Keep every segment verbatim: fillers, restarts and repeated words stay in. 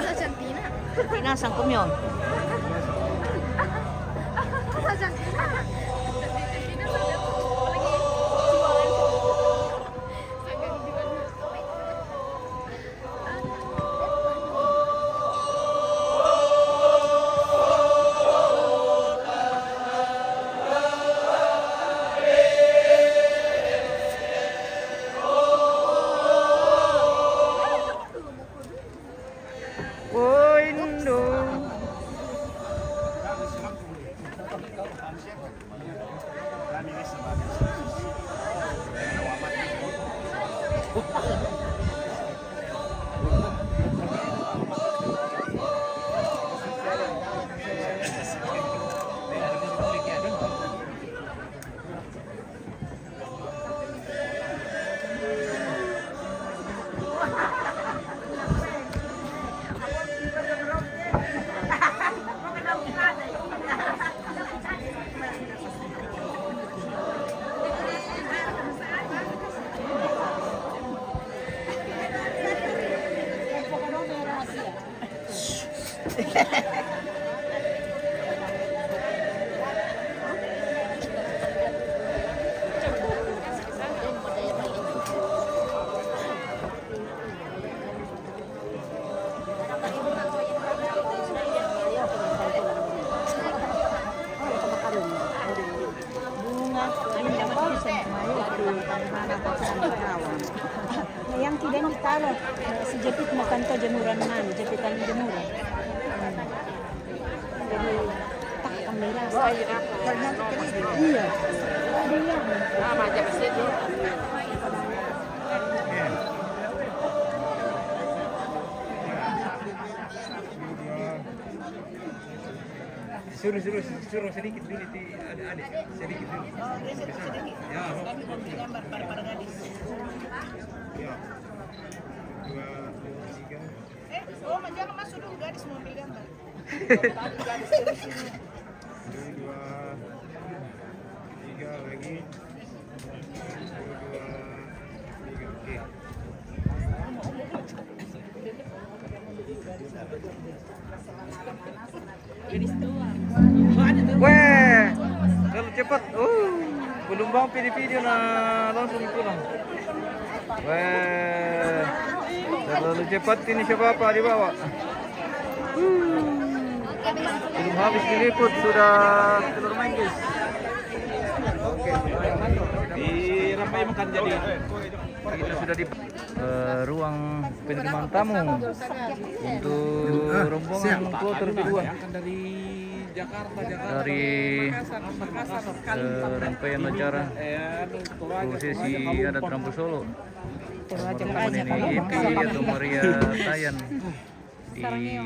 Argentina. Argentina, sangkumyon. Argentina. Uy, Indo. Bunga, bunga balsam, mayo, bunga kawan. Yang tidak ditaro, eh, si jepit makan to jemuran man, jepitan jemuran. Jadi, tak kamera. Iya. Ada yang. Suruh, suruh, suruh sedikit dulu, ti-, adik, adik, sedikit dulu. Ya, oh. Ya. Dua, tiga. Eh, oh, jangan masuk dulu, gadis mau ambil gambar. Dua, tiga lagi. Dua, tiga, oke. Weh, terlalu cepat. Uh, belum mau video-video, nah, langsung pulang. Weh, terlalu cepat ini, siapa apa dibawa. Uh, belum habis diliput sudah keluar main, guys. Oke. Di Rampai makan jadi. Kita sudah di, eh, ruang penerimaan tamu untuk rombongan kloter kedua. Dari, eh, rangkaian acara prosesi adat Rambu Solo. Ini Impi atau Maria Tayan di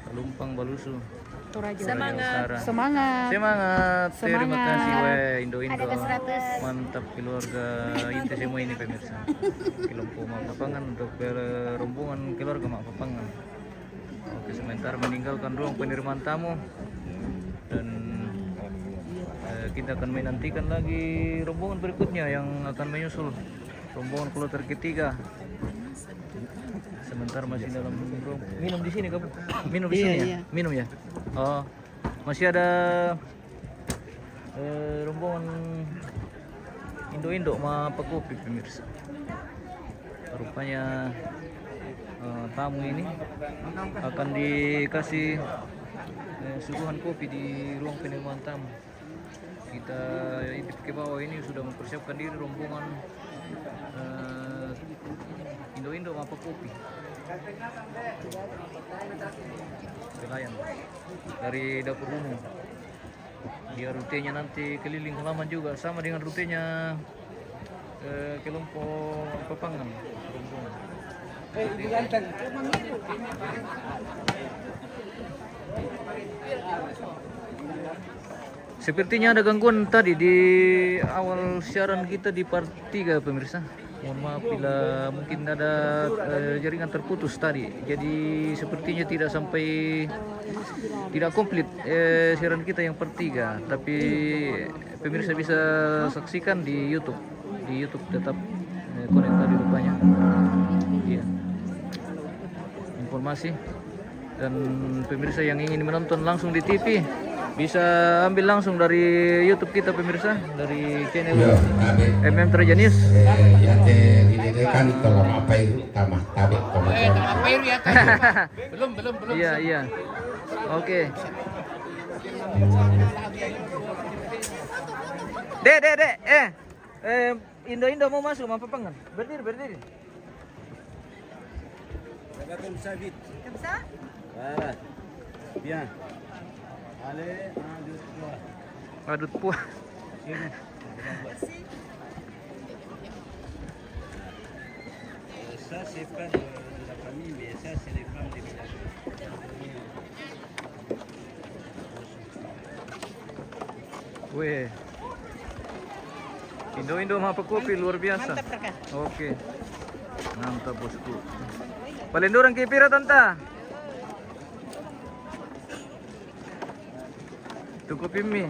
Lumpang Balusu. Toraja Utara. Semangat. Semangat. Terima kasih, weh, Indo-Indo. Mantap, keluarga inti semua ini, pemirsa. Kelompok Mak Papangan untuk, eh, rombongan keluarga Mak Papangan. Oke, sementara meninggalkan ruang penerimaan tamu. Dan, eh, kita akan menantikan lagi rombongan berikutnya yang akan menyusul. Rombongan kloter ketiga. Sementara masih dalam ruang. Minum di sini, Kak? Minum di sini, ya? Iya. Minum, ya? Oh, masih ada, eh, rombongan Indo-Indo ma pakopi, pemirsa. Rupanya, eh, tamu ini akan dikasih, eh, suguhan kopi di ruang penerimaan tamu. Kita ini ke bawah ini sudah mempersiapkan diri rombongan, eh, Indo-Indo ma pakopi. Pelayan dari dapur umum. Dia rutenya nanti keliling halaman juga, sama dengan rutenya, eh, kelompok Papangan. Sepertinya ada gangguan tadi di awal siaran kita di part tiga, pemirsa. Mohon maaf bila mungkin ada, eh, jaringan terputus tadi. Jadi sepertinya tidak sampai, tidak komplit, eh, siaran kita yang part tiga. Tapi pemirsa bisa saksikan di YouTube. Di YouTube tetap, eh, connect tadi rupanya. Masih. Dan pemirsa yang ingin menonton langsung di T V, bisa ambil langsung dari YouTube kita, pemirsa, dari channel Ya, tabe. M M Treja News. Eh, ya te ini deh kan, kalau apa itu, tamah tabe, kalau Eh, apa itu ya? Belum, belum, belum. Iya, iya. Oke. Dek, dek, dek. Eh, eh, Indo-Indo mau masuk, mau papangan? Berdiri, berdiri. Regarde comme ça vite. Comme ça? Voilà. Bien. Allez, un, deux, trois. Adut pua. C'est bon. Merci. Euh, ça, c'est pas de, de la famille, mais ça, c'est les femmes des villages. Weh. Indo-Indo mapakopi luar biasa. Mantap, Kaka. Oke. Mantap, bosku. Paling durang ki pira, Tanta? Cukup ini.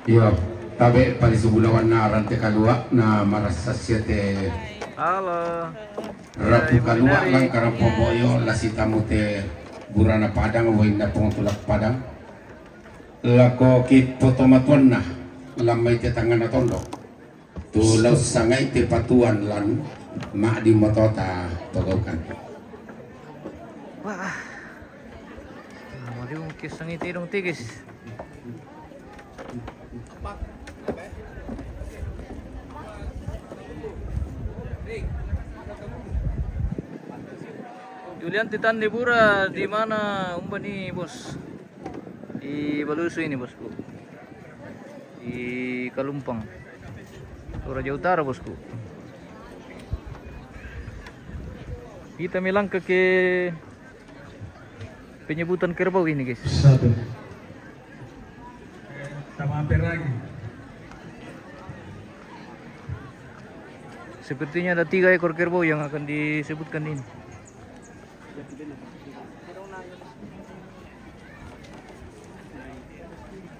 Iyo, tabe pali subulawan na rante kalua na marasa sia te. Halo. Rapu kalua langkara pomboyo lasi tamu te burana Padang, wainna pongtulak Padang. Lako ki potomatuanna lamai te tangana tondo. Tu lau sangai te patuan lan ma di motota pogaukan. Wah. Mau di mungkin sangai te dong tigis. Julian Titan Debura di mana umba ni, Bos? Di Balusu ini, Bosku. Di Kalumpang. Toraja Utara, Bosku. Kita melangkah ke penyebutan kerbau ini, guys. Satu. Tambah hampir lagi. Sepertinya ada tiga ekor kerbau yang akan disebutkan ini.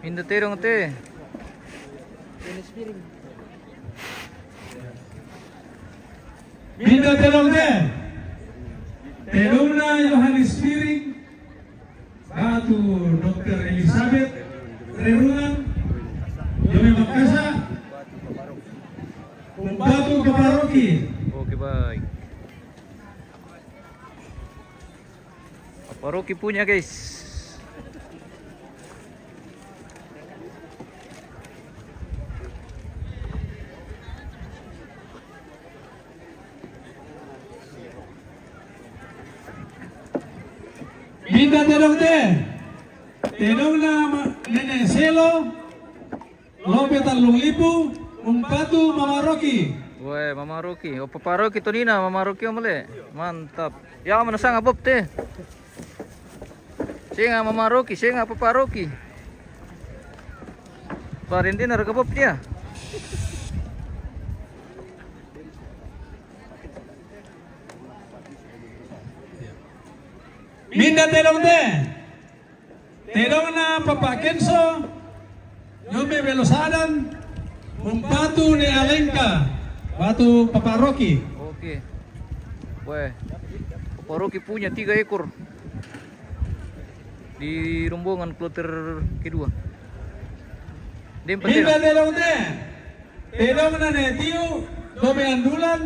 Minda terong te. Minda terong te. Terongna Yohanes Piring, batu Dokter Elizabeth Rerungan, Jome Makassar, umpatu paparoki. Oke, baik. Paroki punya, guys. Minda terong te. Terongna ma-, Nene Selo. Lope Tallung Lipu, umpatu Mama Roki. Weh, Mama Roki. O, Papa Roki tonina, Mama Roki o male. Mantap. Ya, mana sanga Bob te. Senga Mama Roki, senga Papa Roki. Parintina raga Bob dia. Minda terong te. Terongna Papa Kenso, Jome Belosadan, umpatu Ne Alengka, batu Papa Roki. Oke. Weh, Papa Roki punya tiga ekor di rombongan kloter kedua. Minda terong te. Terongna Ne Tiu, Jome Andulan,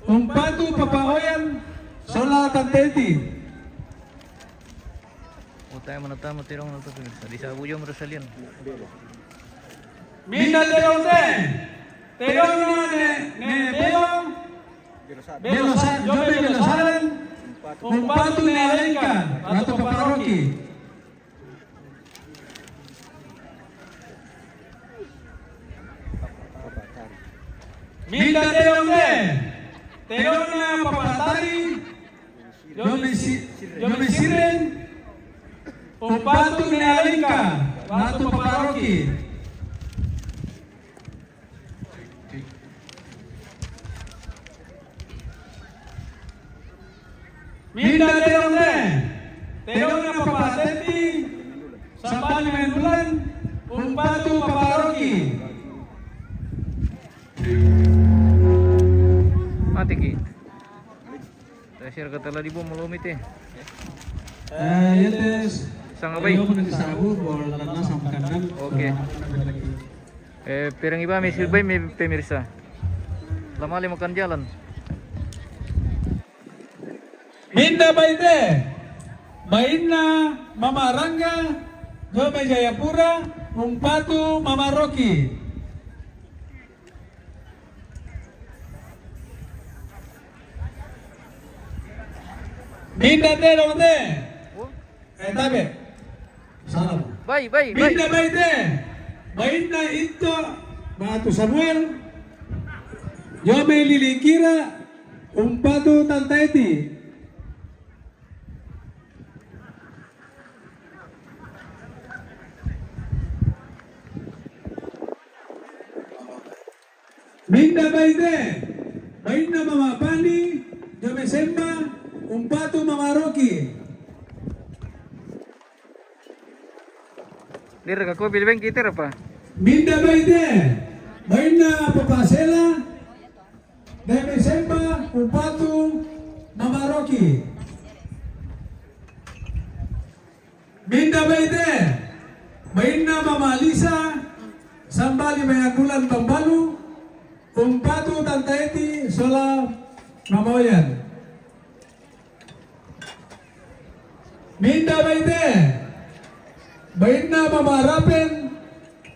umpatu Papa Oyan, sola Tante Eti. Utai mana tama terong na tu, pemirsa. Di sabu jom rasalian. Minda terong te. Terongna Ne, Ne Belo. Belo sa-, Jome Belo Salen. Umpatu Ne Alengka, batu Papa Roki. Minda terong te. Terongna Papa Tari. Jome si-, Jome Siren, Umpatu ne Alengka, batu paparoki. Minda tedong ne, tedong ne Papa Teti, Sambali Mayandulan, umpatu paparoki. Mati ki. Saya share kata lagi bom lo mite. Eh, iya tes. Sanga bai. Iyo, pun disabu, bol tanah sama kandang. Oke. Eh, pereng iba mi silbai mi pemirsa. Lama lima makan jalan. Minda baite, bainna Mama Rangga, Jome Jayapura, umpatu Mama Roki. Minda tedong te. Eh, tabe. Salah. Bai, bai, bai. Minda baite. Bainna Ito, batu Samuel. Jome Lili Kira, umpatu Tanta Eti. Minda baite, bainna Mama Pani, Jome Semba, umpatu Mama Roki. Dire ka kopi bengki tera pa? Minda baite, bainna Papa Sela, Jome Semba, umpatu Mama Roki. Minda baite, bainna Mama Lisa, Sambali Mayandulan Tambalu, umpatu Tanta Eti sola Mama Oyan. Minda baite, bainna Mama Rapen,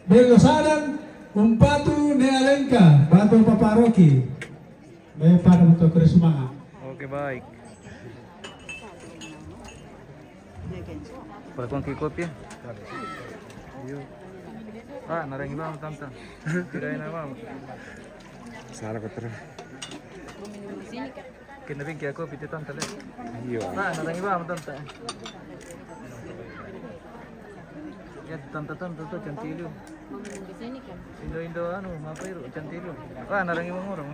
Belo Sadang, umpatu ne Alengka, batu paparoki. Baik, pada untuk semangat. Oke, baik. Pada kuang ki kopi ya? Iyo. Ah, narangi bang tanta. Tidak enak bang. Salah ko terus. Kena bengki aku piti tanta le. Iyo. Ah, narangi bang tanta. Ya tanta tanta tu cantik lu. Indo Indo anu apa itu cantik lu. Ah, narangi bang orang.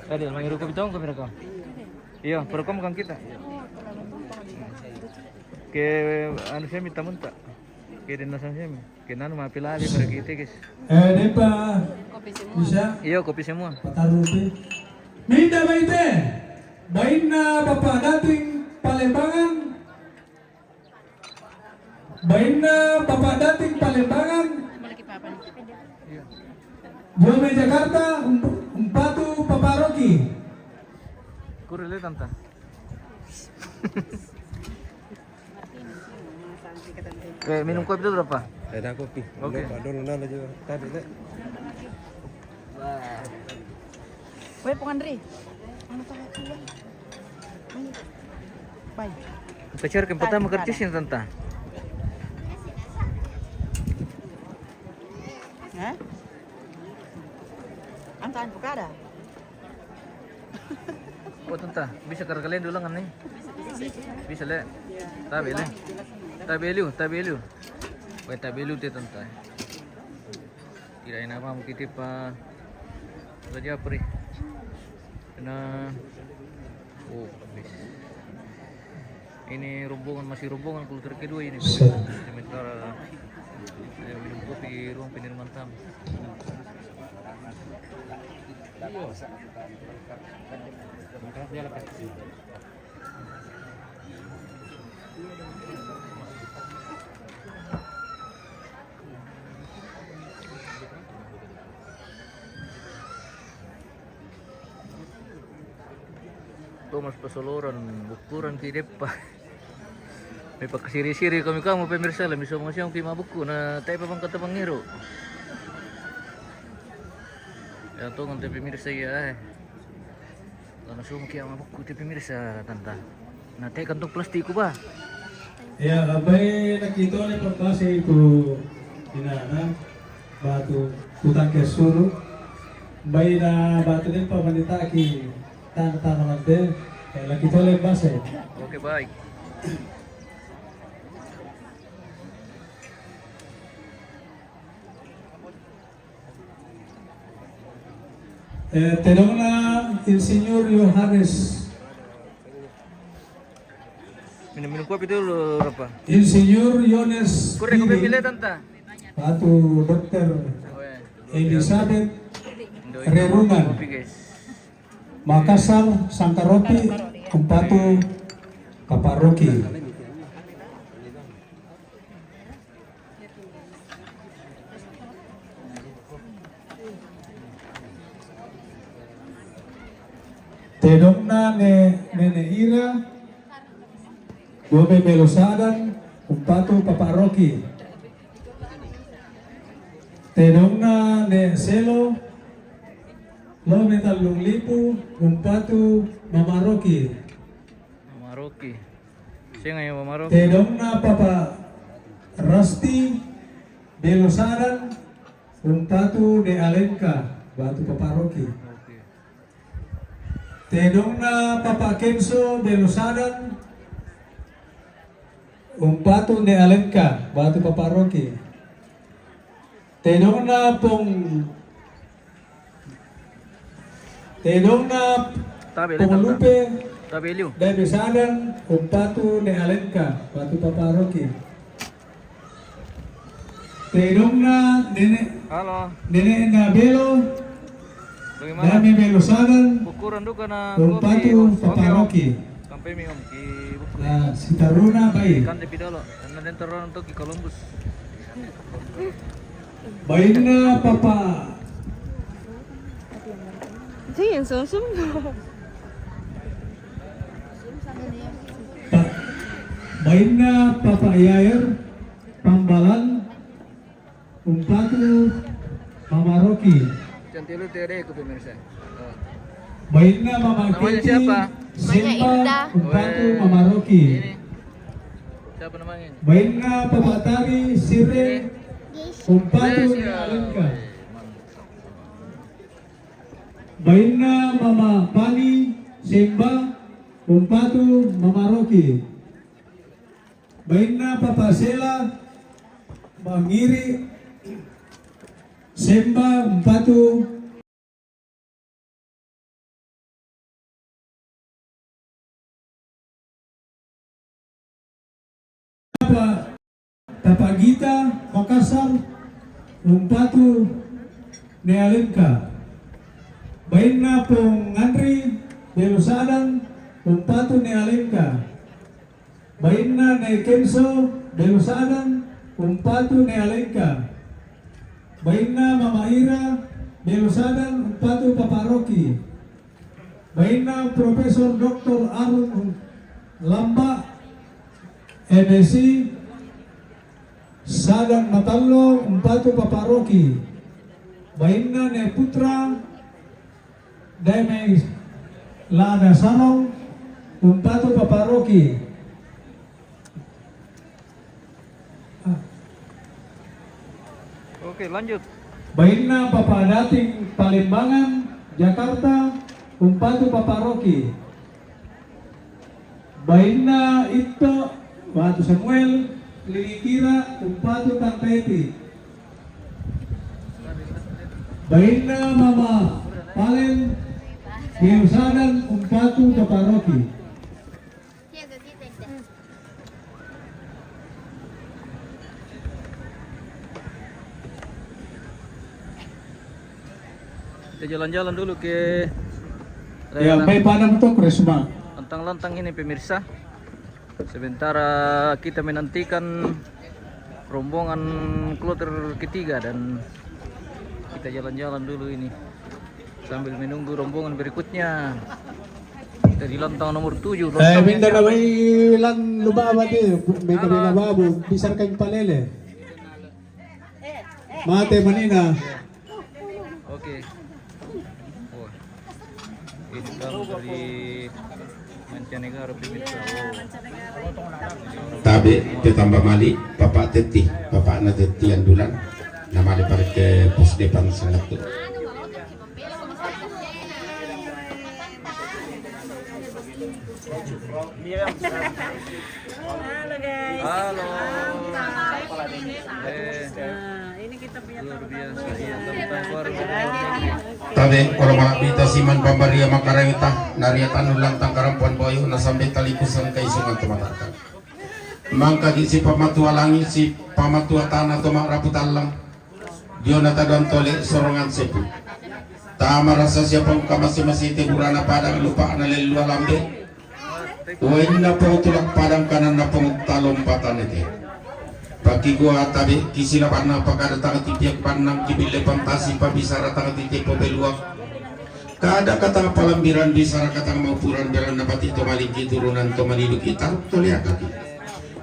Tadi mangi ruko bitong ko mereka. Iyo, perukom kan kita. Ke anu saya minta munta. Ke dinasan saya mi. Ke nanu ma pilali para kita guys. Eh, depa. Bisa. Iyo, kopi semua. Patarupi. Minda baite. Bainna Bapak Dating Palembangan. Bainna Bapak Dating Palembangan. Jome Jakarta, ump-, umpatu paparoki. Kuri le tanta. Eh, minum kopi dulu berapa? Ada kopi. Oke. Dulu, dulu, nana juga. Tadi le. Weh, Pung Andri. Anu tahu. Bai. Pacar ke pertama kerja sini tanta. Hah? Angkaan bukada. Oh tanta, bisa karga kalian dulu kan nih? Bisa le. Tabe le. Tabe liu, tabe liu. Weh, tabe liu te tanta. Tidak enak apa kita pa Raja Pri. Kena. Oh, habis. Ini rombongan, masih rombongan kloter kedua ini. Sementara saya minum kopi ruang pengiriman tamu. Thomas Pasoloran, bukuran ki deppa. Mepakasiri-siri kami kamu pemirsa lah, miso masiang ki mabukku na tai pamangkata pangiru. Ya tongan te pemirsa ya eh. Langsung ki mabukku te pemirsa tanta. Na te kantong plastik ku ba. Ya, labai nakito ne pagkasi itu inana batu tutang ke suru. Bai na batu ne pamanita ki tang tang lante. Laki tole base. Oke, baik. Eh, tedongna Insinyur Yohanes. Minum-minum kopi dulu, Rapa. Insinyur Yohanes Kure kopi Giding, pile, Tanta. Batu Dokter Oh, ya. Elizabeth Rerungan. Kopi, guys. Makassar, Sangkaropi, umpatu Papa Roki. Tedongna ne, Nene Ira, Bobe Belosadan, umpatu Papa Roki. Tedongna ne Selo, Lobe Tallung Lipu, umpatu Mama Roki. Mama Roki. Singa ya Mama Roki. Tedongna Papa Rasti, Belosadan, umpatu ne Alengka, batu Papa Roki. Oke. Tedongna Papa Kenso, Belosadan, umpatu ne Alengka, batu Papa Roki. Tedongna Pong, tedongna Pong Lupe, Dabe Sadan, umpatu ne Alengka, batu Papa Roki. Tedongna Nene, Halo. Nene Nabelo, Bagaimana? Dame Belosadan, Bukuran duka na umpatu Papa Roki. Sampai mi om ki buku. Nah, sitaruna bai. Kan depi dolo. Karena den terus untuk di Columbus. Bainna Papa. Sing sum-sum. Pa-, bainna Papa Yair Pambalan, umpatu Mama Roki. Cantik lu tere ku pemirsa. Oh. Bainna Mama Keti, siapa? Semba, umpatu Mama Roki. Ini. Siapa namanya ini? Bainna Papa Tari Sire, umpatu ne Alengka. Bainna Mama Pani, Semba, umpatu Mama Roki. Bainna Papa Sela, Mangiri, Semba, umpatu Papa, Papa Gita, Makassar, umpatu ne Alengka. Bainna Pong Andri, Belosadan, umpatu ne Alengka. Bainna ne Kenso, Belosadan, umpatu ne Alengka. Bainna Mama Ira, Belosadan, umpatu Papa Roki. Bainna Profesor Doktor Arun Lamba, M Si, Sadan Matallo, umpatu Papa Roki. Bainna ne Putra, Dame Lada Sarong, umpatu Papa Roki. Ah. Oke, lanjut. Bainna Papa Dating Palembangan, Jakarta, umpatu Papa Roki. Bainna Itto, batu Samuel, Lilitira, umpatu Tanta Eti. Bainna Mama Palen, Belosadan, umpatu Papa Roki. Kita jalan-jalan dulu ke daerah Lantang-lantang ini, pemirsa. Sementara kita menantikan rombongan kloter ketiga dan kita jalan-jalan dulu ini sambil menunggu rombongan berikutnya. Kita di lantang nomor tujuh, eh, lantang minda na mai lan lubaba di, minda na babu, bisar kain palele. Mate manina. Oke. Wah. Ini kan dari mancanegara, pemirsa. Tabe, pe tamba mali, Papa Tetti, Papa na Tetti Andulan, na mali pare ke pos depan Sangattu. Halo guys. Halo. Eh, nah, ini kita punya luar biasa. Iya, tamu-tamu baru. Tabe, olo mala'bita siman pambaria makarayuta, nariatan ulang tangkaran puan boyu, nasambe talikusan kaisungan tumatarkan. Mangkaki si pamatua langi, si pamatua tana to ma'rapu tallang. Diona tadoan tole sorongan sepu. Tamarasa siapa kamasi-masi te burana padang lupa na lelua lambe. Wainna pengutulak padang kananna pengutalompatan ite. Pakigua tabe kisilabanna pakada tangati piak pannang kibille pantasi pabisara tangati te popeluak. Kada katang palambiran bisara katang maupuran beranna pati to malingki turunan to maliduki taruk to liakaki.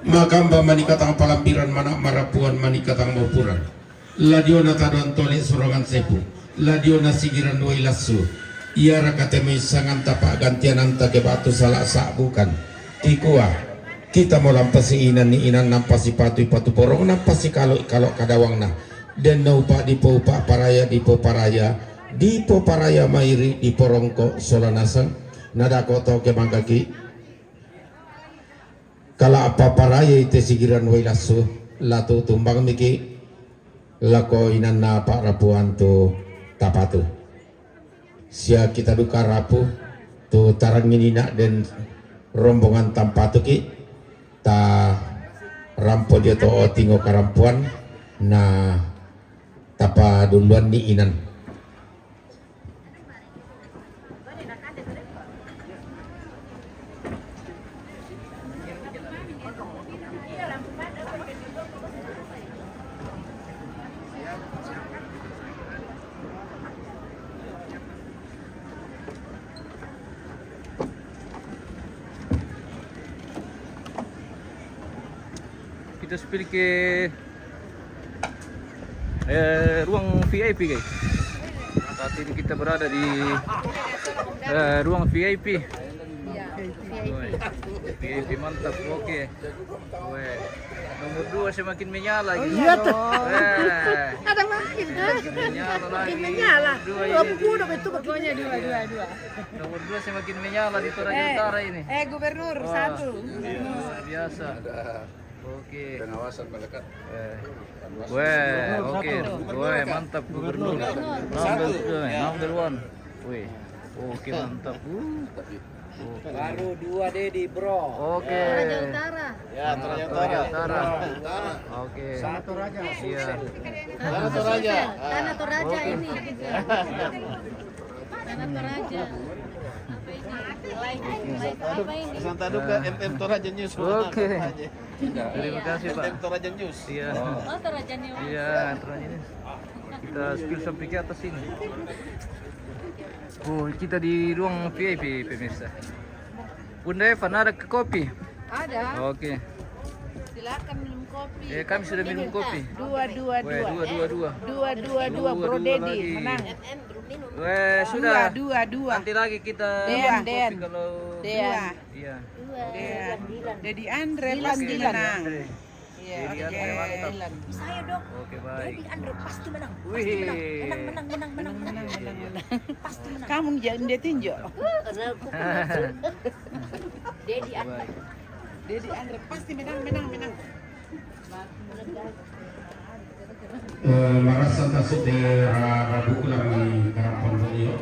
Makamba mani katang palambiran mana marapuan mani katang maupuran. Ladiona tadoan tole surongan sepu. Ladiona sigiran wai lassu. Iara katemui sanganta pa'gantiananta ke batu sala sa'bukan. Kikua, kita mo lampasi inan ni inan nampasi patu ipatu porong nampasi kalo ikalo kadawangna. Den na upa dipo upa paraya dipo paraya dipo paraya mairi dipo rongko sola nasang. Nadako to ke mangkaki. Kala apa paraya ite sigiran wai lassu, latu tumbang miki lako inanna pa'rapuan tu tapatu. Sia kita duka rapu tu tarangini na den rombongan tampatuki ta rampo dia to otingo karampuan na tapa duluan ni inan. Kita spill ke eh, ruang V I P, guys. Saat ini kita berada di eh, ruang V I P. Iya, V I P. Weh, V I P mantap, oke. Weh, nomor dua semakin menyala gitu. Iya tuh. Weh. Ada makin. Semakin menyala lagi. Makin menyala. Dua ini. Dua puluh itu pokoknya dua, dua, dua. Nomor dua semakin menyala di Toraja Utara ini. Eh, Gubernur satu. Luar biasa. Oke. Pengawasan melekat. Eh. Weh, oke. Weh, mantap Gubernur. Number, eh, number one. Weh. Oke, mantap. Uh. Oke. Baru dua Dedi, bro. Oke. Toraja Utara. Ya, Toraja Utara. Toraja Utara. Oke. Satu. Iya. Tanah Toraja. Tanah Toraja ini. Tanah Toraja. Apa ini? Live, live apa ini? Santa Duka, M M Toraja News. Oke. Terima kasih, Pak. M M Toraja News. Iya. Oh, Toraja News. Iya, Toraja News. Kita spill sampai ke atas sini. Oh, kita di ruang V I P, pemirsa. Bunda Evan, ada ke kopi? Ada. Oke. Silakan minum kopi. Eh, kami sudah minum kopi. Dua, dua, dua. Weh, dua, dua, dua. Dua, dua, dua, Bro Dedi menang. Weh, sudah. Dua, dua, dua. Nanti lagi kita minum kopi kalau Iya. Iya. Dedi Andre pasti menang. Iya, oke. Saya dong. Oke, baik. Dedi Andre pasti menang. Pasti menang. Wih. Menang, menang, menang, menang, menang. Pasti menang. Kamu jangan dia tinjau. Karena aku Dedi Andre. Dedi Andre pasti menang, menang, menang. Eh, marasa tasuk de ra-, rabu ulang ni karapan bolio.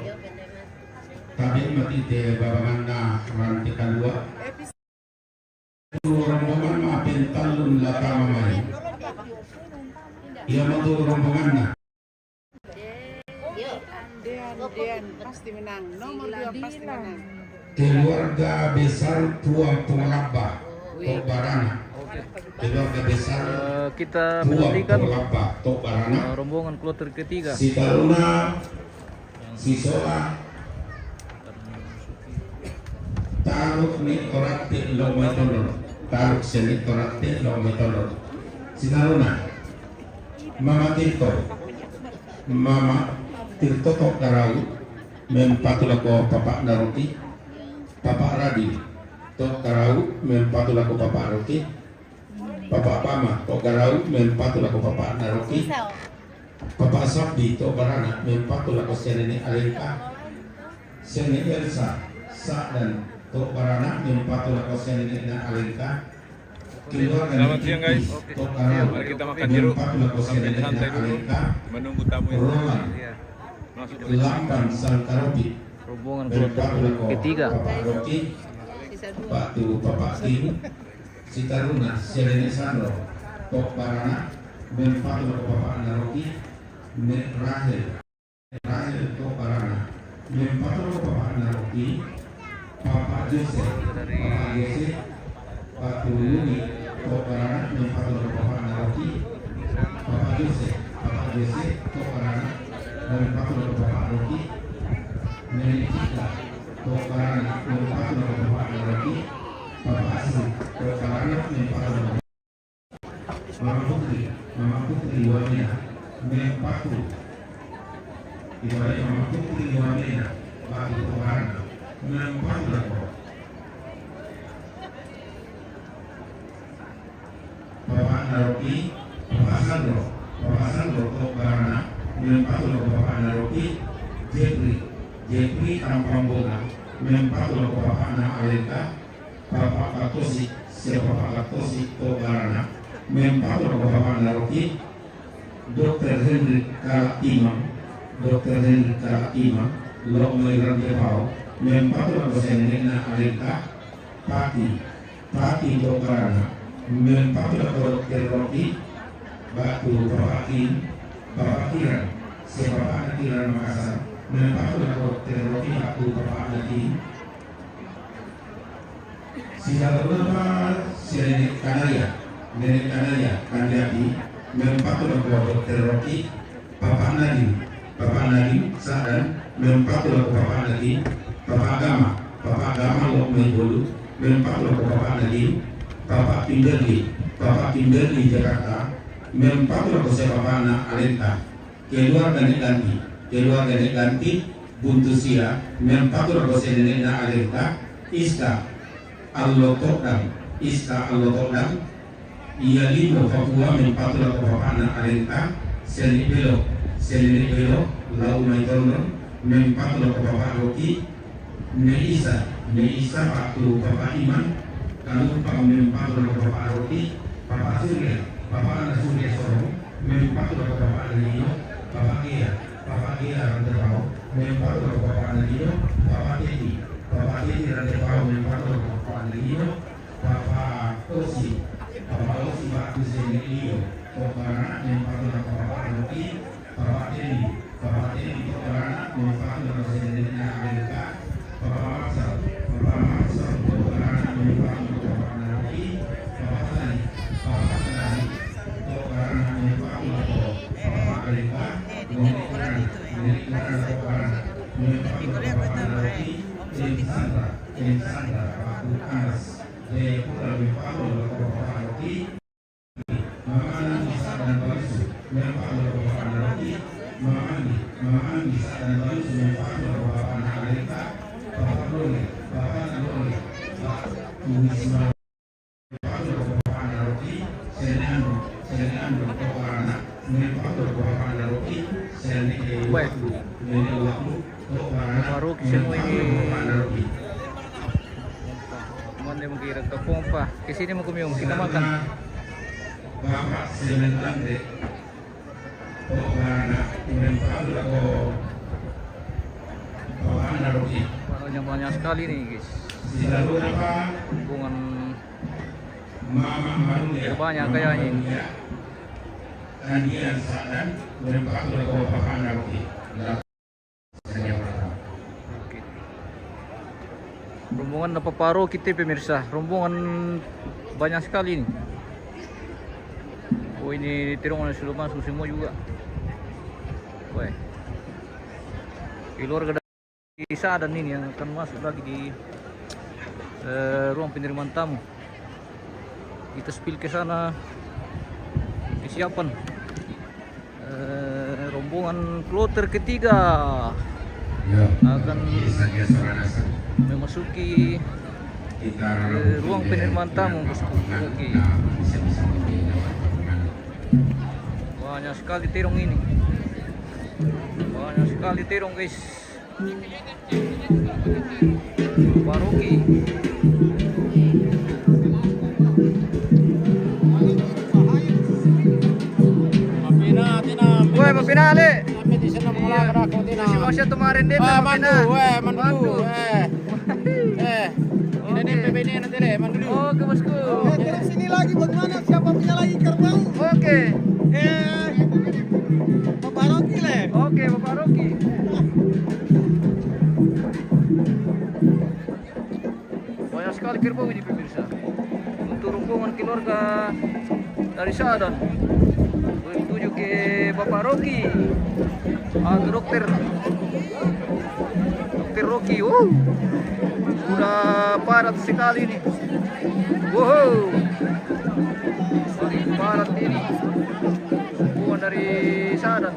Tabe mati te babanganna ranti kalua. Rombongan ma pintallun latama mai. Ia matu rombonganna. Dean, Dean, pasti menang. Nomor dua pasti menang. Keluarga besar Puang Pungulabba, Tok Barana. Keluarga besar Puang Pungulabba, Tok Barana. Eh, kita menantikan, eh, rombongan kloter ketiga. Si Taruna, si Sola, Taruk ni Toratte lo mai tolor. Taruk seni Toratte lo mai tolor. Si Taruna. Mama Tirto. Mama Tirto Tok Garau. Mempatu lako Papa Naruki. Papa Radi. Tok Garau. Mempatu lako Papa Naruki. Papa Pama, Tok Garau, mempatu lako Papa Naroki. Papa Sabdi, Tok Barana, mempatu lako Senene Alengka. Sene Elsa, Sa dan Tok Barana, mempatu lako sia nenek na Alengka. Keluarga Selamat siang, guys. Tok Barana, mari kita makan jeruk. Mempatu lako sia nenek na Alengka. Menunggu tamu. Roland. Iya. Lamban Sangkaropi. Rombongan keluarga ketiga. Bapak Roki, Pak Tu, Bapak Tim, Sitaruna, sia nenek Sandro, Tok Barana, mempatu lako Bapak Naroki, Nek Rahel, Rahel Tok Barana, mempatu lako Bapak Naroki, Bapak Joseph, Bapak Joseph, Bapak Tuluni, Tok Barana, mempatu lako Bapak Naroki, Bapak Joseph, Bapak Joseph, Tok Barana, mempatu lako Bapak Roki, Nenek Cika, Tok Barana, mempatu lako Bapak Naroki, Bapak Asri, Tok Barana, mempatu lako Mama Putri, Mama Putri Wamena, mempatu. Ibarat Mama Putri Wamena, batu Tok Barana, mempatu lako Bapak Naroki, Bapak Sandro, Bapak Sandro Tok Barana, mempatu lako Bapak Naroki, Jepri, Jepri Tampang Bonga, mempatu lako Bapak na Alengka, Bapak Katosi, sia Bapak Katosi Tok Barana, mempatu lako Bapak Naroki, Dokter Hendrik Kalak Timang, Dokter Hendrik Kalak Timang, lok mai Rantepao, mempatu lako sia nenek na Alengka, Pati, Pati Tok Barana, mempatu lako Dokter Roki, batu Bapak Kim, Bapak Kiran, sia Bapak na Kiran Makassar, mempatu lako Dokter Roki, batu Bapak na Kim, Sisa lako Bapak, sia nenek Kanaya, nenek Kanaya, Kandiati, mempatu lako Dokter Roki, Bapak Nadim, Bapak Nadim, Sadan, mempatu lako Bapak Nadim, Bapak Gama, Bapak Gama lok mai Bolu, mempatu lako Bapak Nadim, Bapak Kimberly, Bapak Kimberly Jakarta, mempatu lako sia Bapak na Alengka. Keluarga Nek Danti, keluarga Nek Danti, buntu sia, mempatu lako sia nenek na Alengka, Iska, Allo Tokdang, Iska Allo Tokdang, ia limo Papua mempatu lako Bapak na Alengka, sia nenek Belo, sia nenek Belo, lau mai Tondon, mempatu lako Bapak Roki, Nek Isa, Nek Isa batu Bapak Iman, Kalumpang mempatu lako Bapak Roki, Bapak Surya, Bapak na Surya Sorong, mempatu lako Bapak na Lino, Bapak Gea, Bapak Gea Rantepao, mempatu lako Bapak na Lino, Bapak Teti, Bapak Teti Rantepao, mempatu lako Bapak na Lino, Bapak Osi, Bapak Osi, Bapak Kusene Lino, Tok Barana, mempatu lako Bapak Roki, Bapak Teni, Bapak Teni Tok Barana, mempatu lako sia nenek na Alengka, Bapak Marsal, Bapak Marsal Tok Barana, mempatu lako Bapak Naroki, Bapak Tani, Bapak Tani Tok Barana, mempatu lako Bapak Alengka, Nenek Kiran, Nenek Kiran Tok Barana, mempatu lako Bapak Naroki, Tim Sandra, Tim Sandra, Bapak Anas, Jayapura, mempatu lako Bapak Naroki, Mama Nani Sadan Balisu, mempatu lako Bapak Naroki, Mama Nani, Mama Nani Sadan Balisu, mempatu lako Bapak na Alengka, Bapak Dole, Bapak Dole, Bapak Tumisma, mempatu lako Bapak Naroki, sia nenek Ando, sia nenek Ando Tok Barana, mempatu lako Bapak Naroki, sia nenek Dewi Waktu, nenek Waktu, Tok Barana, Baru ke semua ini. Mempatu lako Bapak Naroki. Mande mengkira ke pompa. Ke sini mau kumium, kita makan. Bapak Semen Tande. Tok Barana, mempatu lako Bapak Naroki. Barangnya banyak sekali nih, guys. Sisa berapa? Hubungan Mama Maruya. Banyak kayaknya ini. Maruya. Andian Sadan, mempatu lako Bapak Naroki. Oke. Rombongan na paparo kita, pemirsa. Rombongan banyak sekali ini. Oh, ini terowongan sudah masuk semua juga. Weh. Keluarga dari Sadan ini yang akan masuk lagi di, eh, ruang penerimaan tamu. Kita spill ke sana. Kesiapan. Eh, rombongan kloter ketiga akan memasuki, eh, ruang penerimaan tamu, bosku. Oke. Banyak sekali terong ini. Banyak sekali terong, guys. Baroki. Mapina, tina. Woi, mapina, Le. Kami di sana mula kada ko tina. Masih, masih kemarin deh, ah, mapina. Mandu, weh, mandu, mandu. Eh. Eh. Ini nih, oke. P B ini nanti, Le, mandu. Oke, bosku. Eh, terus ini lagi bagaimana? Siapa punya lagi kerbau? Oke. Eh, Bapak Rocky, Le. Oke, Bapak Rocky. Banyak sekali kerbau ini, pemirsa. Untuk rombongan keluarga dari Sadan. Tuju ke Bapak Rocky. Ah, dokter. Dokter Rocky. Wow. Sudah padat sekali ini. Wow. Paling padat ini. Rombongan dari Sadan.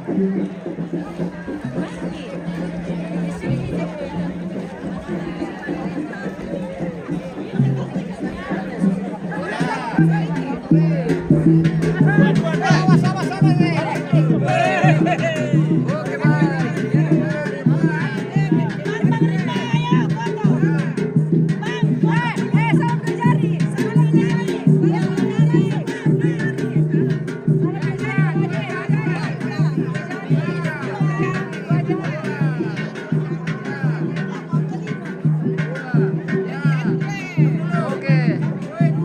Oke.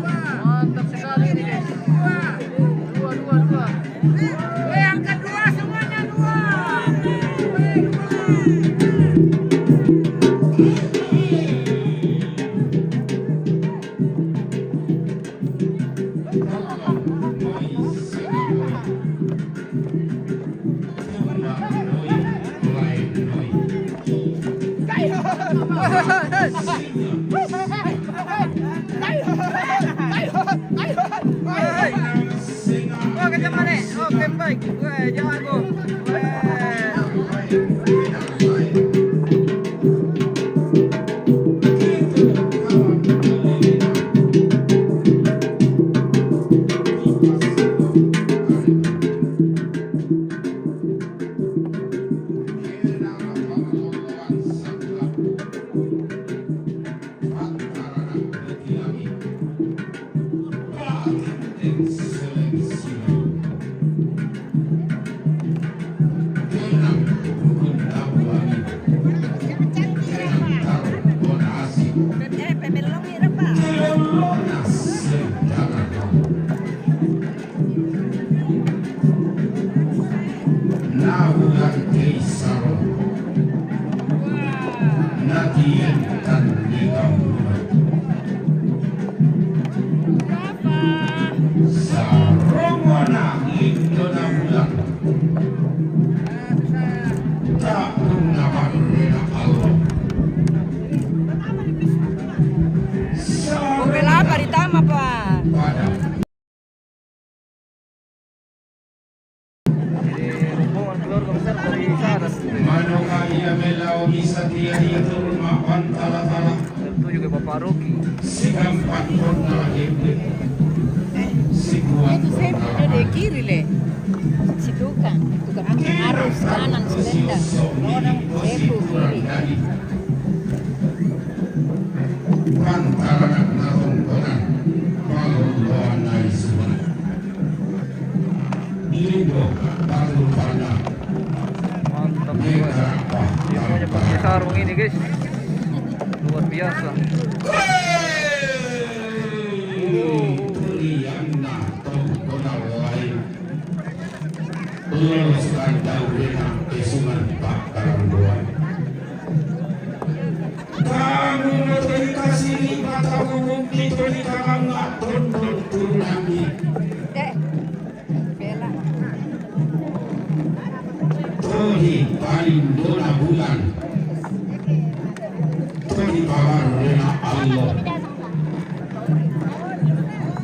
Mantap sekali ini, guys. Dua, dua, dua. Yang kedua semuanya dua. Oke, jago. Nabulan kay Saro. Natiyan kan ni Kamunan. Sarong wana lindo na bulan. Tapung na barrena Allah. Sarong wana. Oke lah, paritama pa. Pada. Jadi, rombongan keluarga besar dari Sadan. Mano ka iya melao bisa tiya iya turun mapan tala-tala. Tertuju ke Bapak Rocky. Si gampang pun na hebe. Si kuat pun na. Itu saya udah dari kiri, Le. Si tukang, tukang arus kanan, si lenda. Orang depo kiri. Pantaran narongkonan, paloloan nai suara. Lindo, patul panda. Mantap, guys. Biasanya pakai sarung ini, guys. Luar biasa. Hei! Lianna tongkonan lain. Lolos kandau rena esungan pakarambuan. Kamu motori kasini mata umum ditori kamanga tondol turunangi. Eh, bela. Tohi palindona bulan. Tohi pawarrena Allah.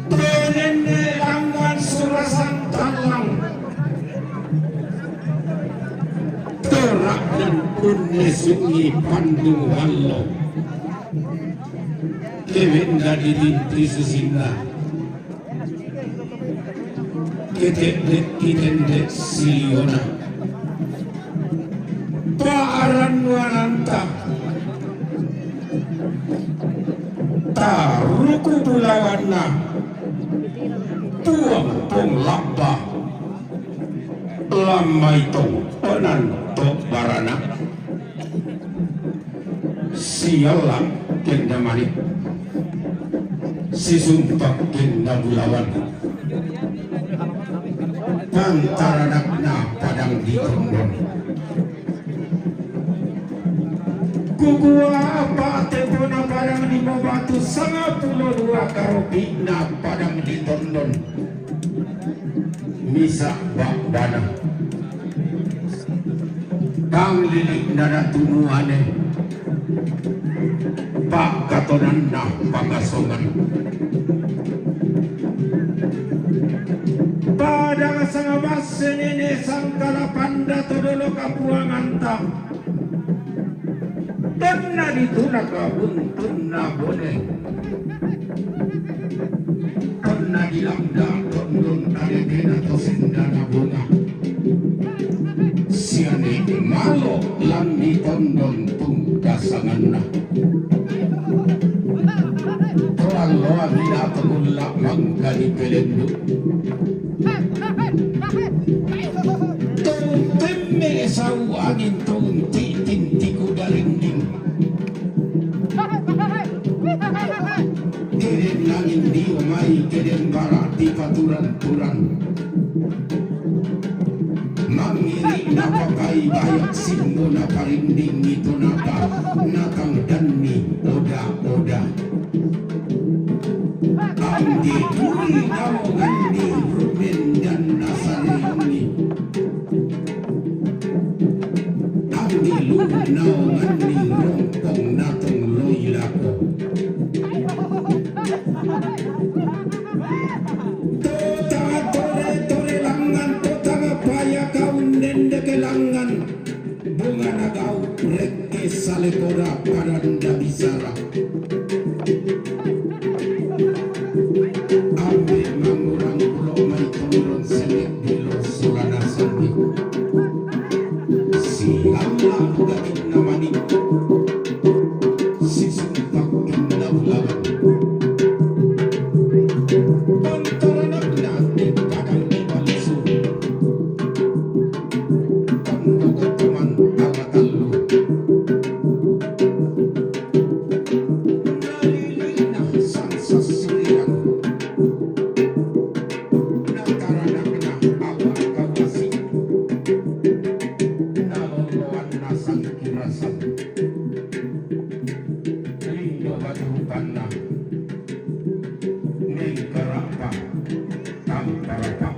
Tenenne langan surasan tallang. Torak dan unne sungi pandung wallo. Kewenda ditinti susinna. Ketedde kitende siliona. Paaran nuananta. Taruku bulawanna, tuang pong labba, lammaitong onan to barana, sialla kenna manik, sisumpak kenna bulawan, pantaranakna padang di tondon. Kukua apa tempona padang di Mobatu, sanga pulo dua karopi'na padang di tondon. Misa ba'bana. Kang lili'na na tumuane. Pakatonanna pangasongan. Padang sanga basse nene sangkala panda to dolo kapuanganta. Tenna dituna kabuntunna bone. Tenna dilanda tondon tadetena to sendana bonga. Siane malo lan di tondon tungka sanganna. Toalloa hina to gulla mangka dipelendu. Tong pemme sau angin tong titin tiku darinding. Keden angin dio mai keden bara ti paturan-turan. Mangiri napakai bayak simbo naparinding itu napa natang danni oda-oda. Angge tuli naonganni rumen dan nasarungi. Angge lu naonganni rompong natong loi lako. Tota tore-tore langan, tota paya kaun dendeke langan. Bunga nagau rekke sale koda padanda bisara. Ambe mangurang pulo mai tondon sene bilo solana sandi. Sialla dagingna manik. Sisumpak inna bulawan. Pantaranakna di padang di Balisu. Tanda teman ala tallu. Nalilina sang sasirian. Nataranakna ala kawasi. Naloloanna sang kirasan. Lindo batu rupanna. Mengkarapa. Tamparapa.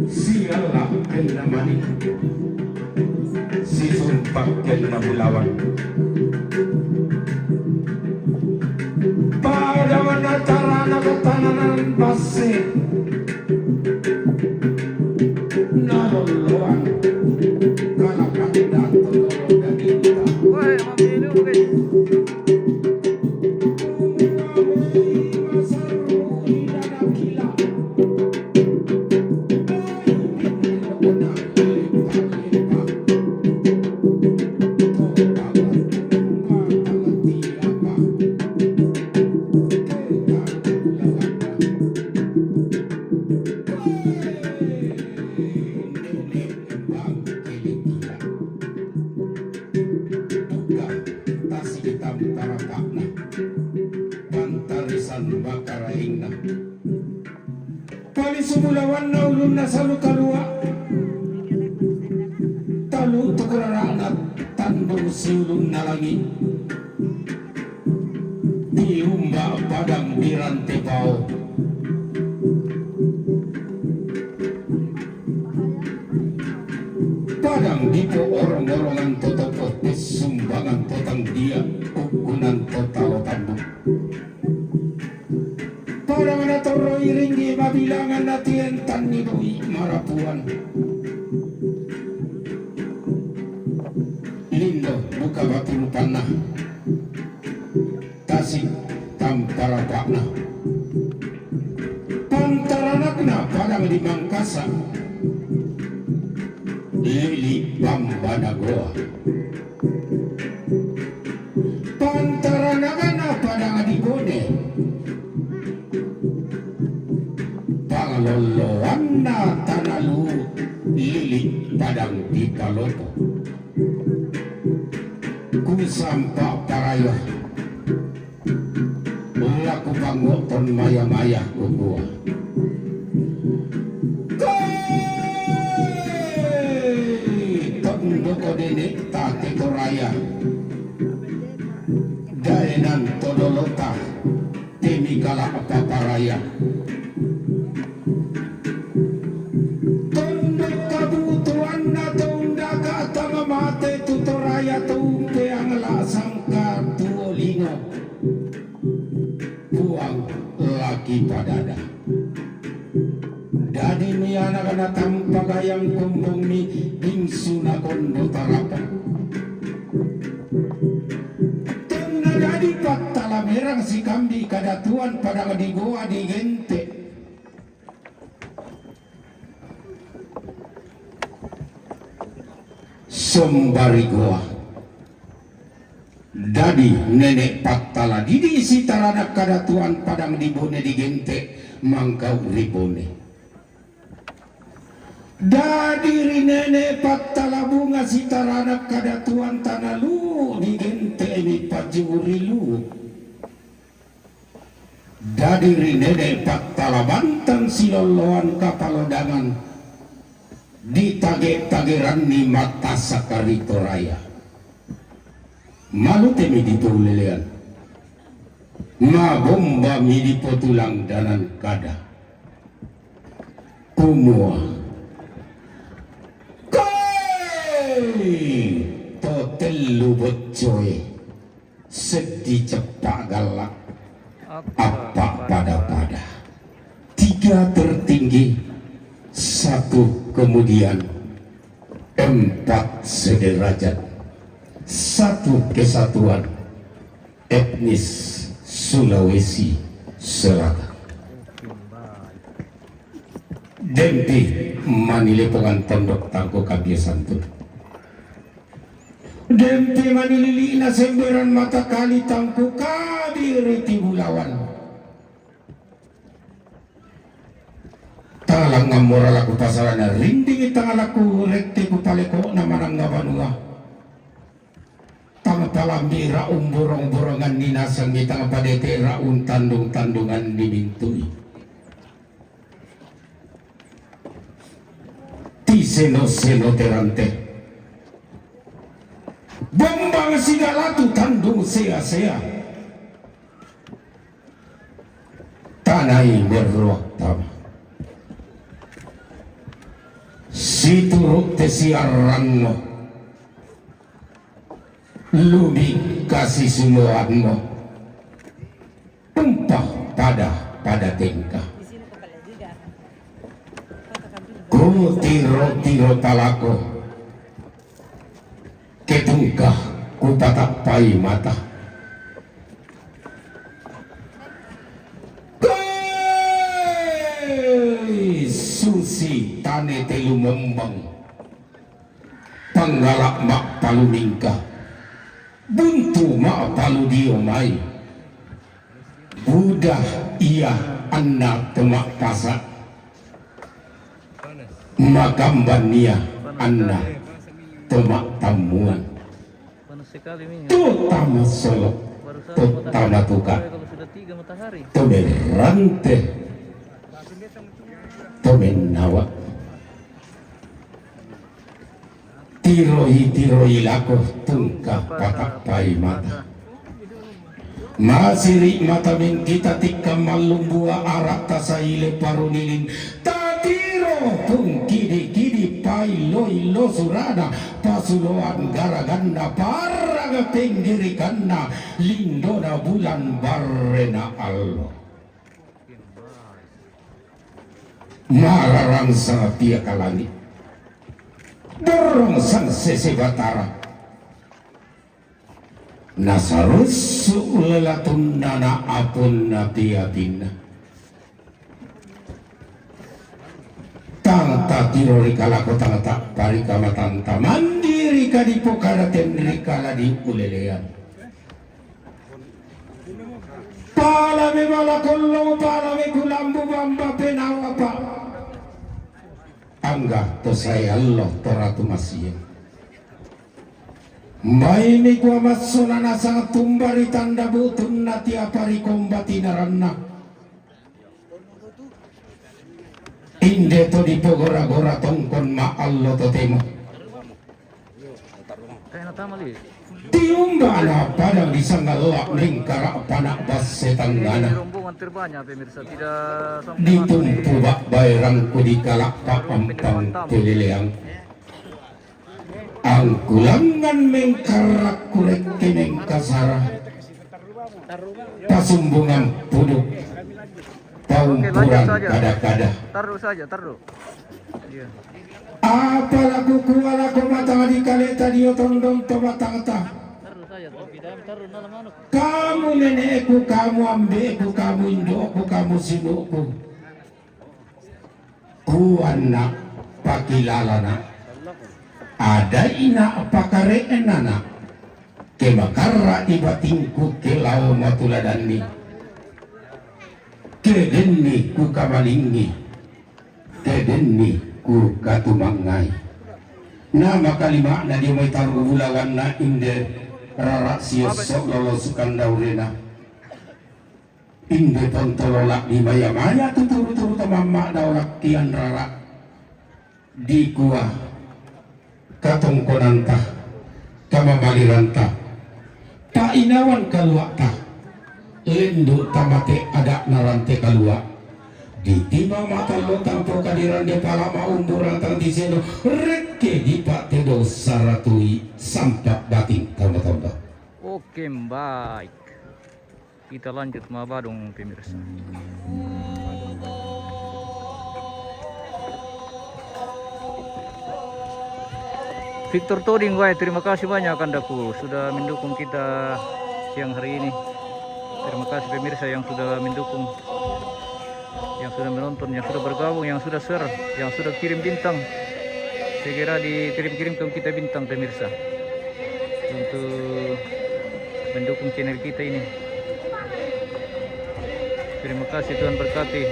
Sialla kenna manik. Sisumpak kenna bulawan. Pada mana carana ketananan basse. Naloloan. Kalakan dan tolong dan inta. Woi, mau minum, guys. Tasik tamparapa'na, pantarisan makaraengna. Pali sumulawanna ulunna salu kalua. Talu tukurara'na tandung siulunna langi. Diumba padang di Rantepao. Padang dipo orong-orongan to topo, sumbangan to tangdia, ukunan to talo tambuk. Padang na torroi ringgi mabilangan na tientan ni doi marapuan. Lindo buka batu rupanna. Tasik tamparapa'na. Pantaranakna padang di Mangkasa. Lili Bambana Goa. Pantaranakna Lopo. Kusampa' paraya. La kupango'ton maya-maya kukua. Kai! Tondoko nene' ta te Toraya. Daenan to dolota. Te mikala' paparaya. Tondok kabutuanna to undaka' ta mamate tu Toraya to umpeang la sangka tuo lino. Puang laki padada. Dadi mianakna tampagayang kombongmi bingsu nakondo tarapa. Tonna dadi pattala merang sikambi kadatuan padang di goa di gente. Sombari goa. Dadi nene' pattala didi sitaranak kadatuan padang di bone di gente mangkau ri bone. Dadi ri nene' pattala bunga sitaranak kadatuan tana lu di gente mi pajuri lu. Dadi ri nene' pattala bantang silolloan kapalodangan ditage-tageranni mattasak ri Toraya. Malutemi di poulelean. Mabombami di potulang danan kada. Kumua. Kai! To tellu boccoe. Seddi ceppa' galla', appa' pada-pada. Tiga tertinggi, satu kemudian, empat sederajat, satu kesatuan etnis Sulawesi Selatan. Dempi manilepongan tondok tangko kabiasantun. Dempi manilili'na semberan mata kali tangku kabiri ti bulawan. Talangngammora laku pasarana rindingi tangalaku rette kupaleko'na manangnga banua. Tangpalambi ra'ung borong-boronganni nasengngi tangpadete ra'ung tandung-tandunganni mintui. Tiseno-seno terante. Bombang sigalatu tandung sea-sea. Tanai merroak tama. Situru' te siarranno. Lumi kasisuloanno. Umpa pada-pada tengka. Ku tiro-tiro talako. Ketungka ku patappai mata. Kai susi tane telu mombang. Panggala' ma'palu mingka, buntu ma'palu dio mai. Buda ia anna to ma'pasa', makamban ia anna to ma'tammuan. Tu tama solo', tu tama tuka', tu merrante, tu mennawa'. Tiroi-tiroi lako tungka patappai mata. Masiri' mata mengkita tikka mallumbua ara' tasaile paruniling. Tatiro pungkidi-kidi paillo-illo surana pasuloan garaganna parraga penggirikanna lindona bulan barrena allo. Mararang sanga pia kalangi. Borrong sang sese batara. Nasarussu' lelatunna na apunna piapinna. Tang tatiro ri kalako tang ta'parika matanta mandi ri kadipokara tenrika la diulelean. Pala me malakollo, pala me kulambu bamba penawapa. Angga to sae allo to ratu masie. Mbaimi kua massona nasang tumba ri tanda butunna tiapa ri komba tinaranna. Inde to dipogora-gora tongkon maallo totemo. Tiumbana padang di sangalla mengkara pana basse tangngana. Ditumpu bak baerangku di kalakpa ampang peleleang. Angkulangan mengkarakku rekke mengkasara. Pasumbungan puduk. Paumpuran kada-kada. Taruh saja, taruh. Iya. Apalaku kualako matang di kaleta dio tondong to matangta. Taruh saja, tapi dalam taruh dalam anu. Kamu nenekku, kamu ambekku, kamu indokku, kamu sinuku. Kuanna pakilalana, adaina pakare'nana, ke makarra i batingku ke lao matuladanni, ke denni kukamalingi, ke denni kukatumangngai. Na makalima'na dio mai taru bulawanna inde rara siosso lolo sukandaurena. Inde pontolola di maya-maya tuturu-turu tamamma daolakkian rara dikua katongkonanta, kamamaliranta, tainawan kalua'ta, lendu tamate ada'na rante kalua. Ditimang matallo tampo kadirande palama umburang tang diseno rekke dipattedo saratui sampa bating tamba-tamba. Oke, baik. Kita lanjut mabadong, pemirsa. Victor Toding, wah, terima kasih banyak, Kandaku, sudah mendukung kita siang hari ini. Terima kasih, pemirsa, yang sudah mendukung, yang sudah menonton, yang sudah bergabung, yang sudah share, yang sudah kirim bintang. Segera dikirim-kirim ke kita bintang, pemirsa, untuk mendukung channel kita ini. Terima kasih, Tuhan berkati.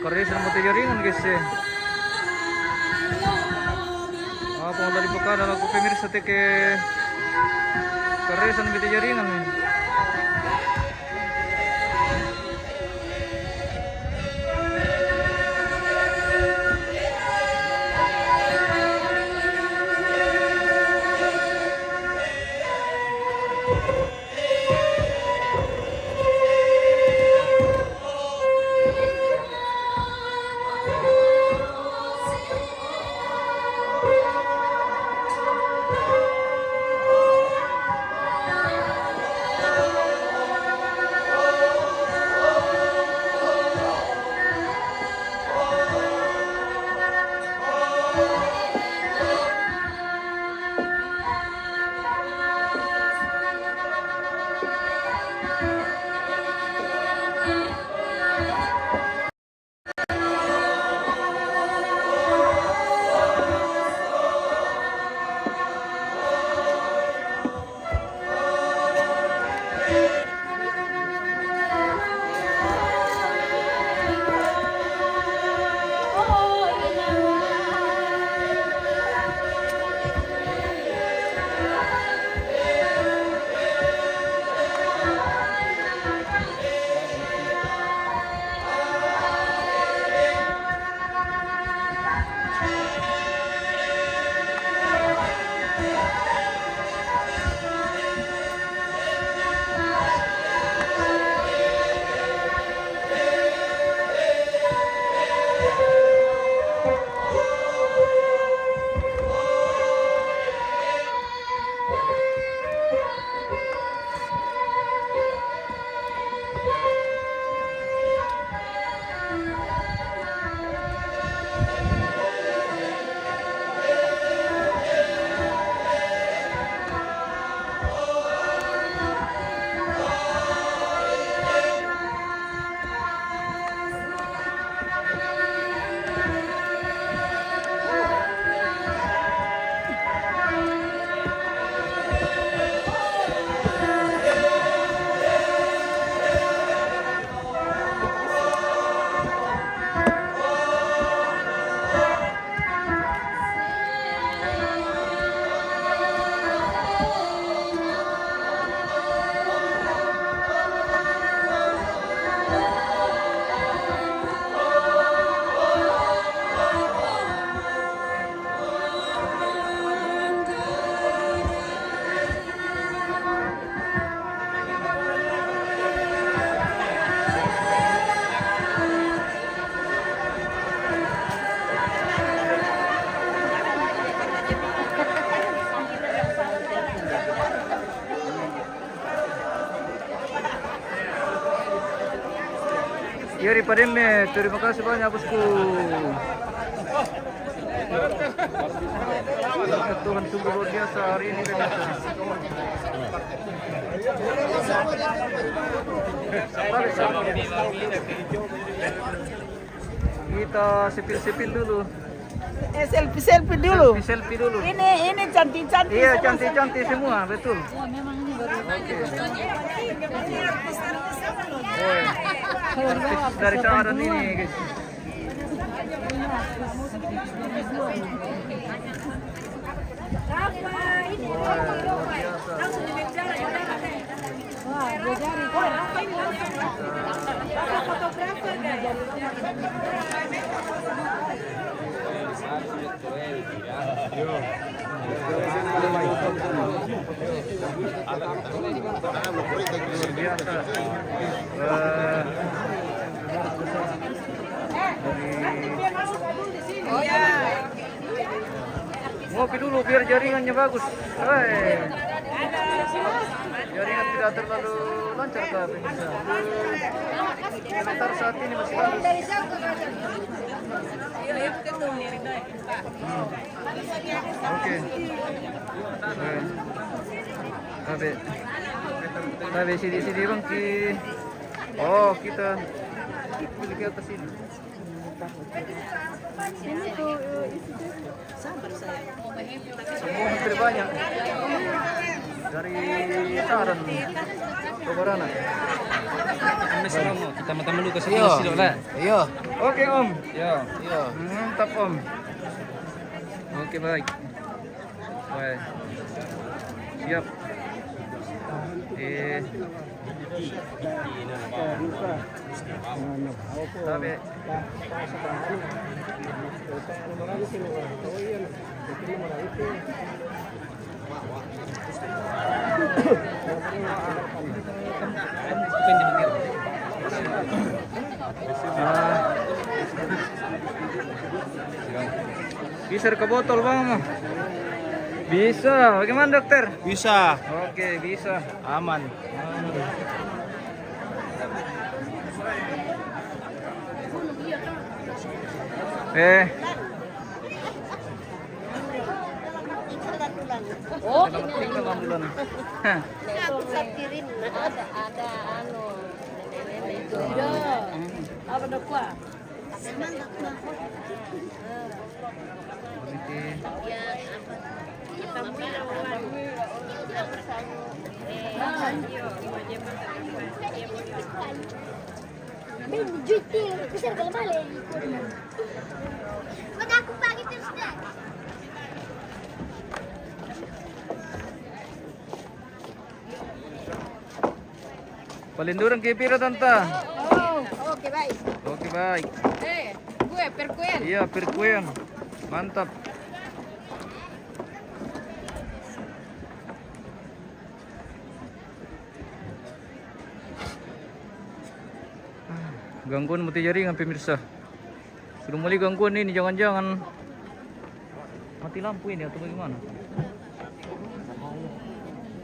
Paresan mo te jaringan, guys, eh. Apa mo tadi pekada laku pemirsa te ke paresan mo te jaringan, eh. Iya, Ri Pademme, terima kasih banyak, Bosku. Tuhan sungguh luar biasa hari ini, pemirsa. Kita sepil-sepil dulu. Eh, selfie-selfie dulu. Selfie-selfie dulu. Ini, ini cantik-cantik. Iya, semua, cantik-cantik semua, betul. Oh, artis dari Saran ini, guys. Wah, luar biasa. Luar biasa. Eh, dari Ngopi dulu biar jaringannya bagus. Hai. Jaringan tidak terlalu lancar kah, pemirsa? Sebentar, saat ini masih bagus. Hmm. Oke. Oke. Tabe. Tabe sini, sini, Bang, ki. Oh, kita pilih ke atas sini. Ini tuh, eh, isi deh. Semua hampir banyak. Dari Saran. Kobarana. Kita mata malu ke sini, Iyo. Silo lah. Iyo. Oke, Om. Ya, iya. Mantap, Om. Oke, baik. Baik. Siap. Eh. Tabe. Bisa ke botol, Bang? Bisa. Bagaimana, dokter? Bisa. Oke, bisa. Aman. Eh. Oh, ini. Ada, ada anu. Apa dah kuah? Palindurang ke pira, Tanta? Oh, oke, baik. Oke, baik. Eh, gue perkuen. Iya, perkuen. Mantap. Gangguan mati jaringan, pemirsa. Sudah mulai gangguan ini, jangan-jangan mati lampu ini atau bagaimana?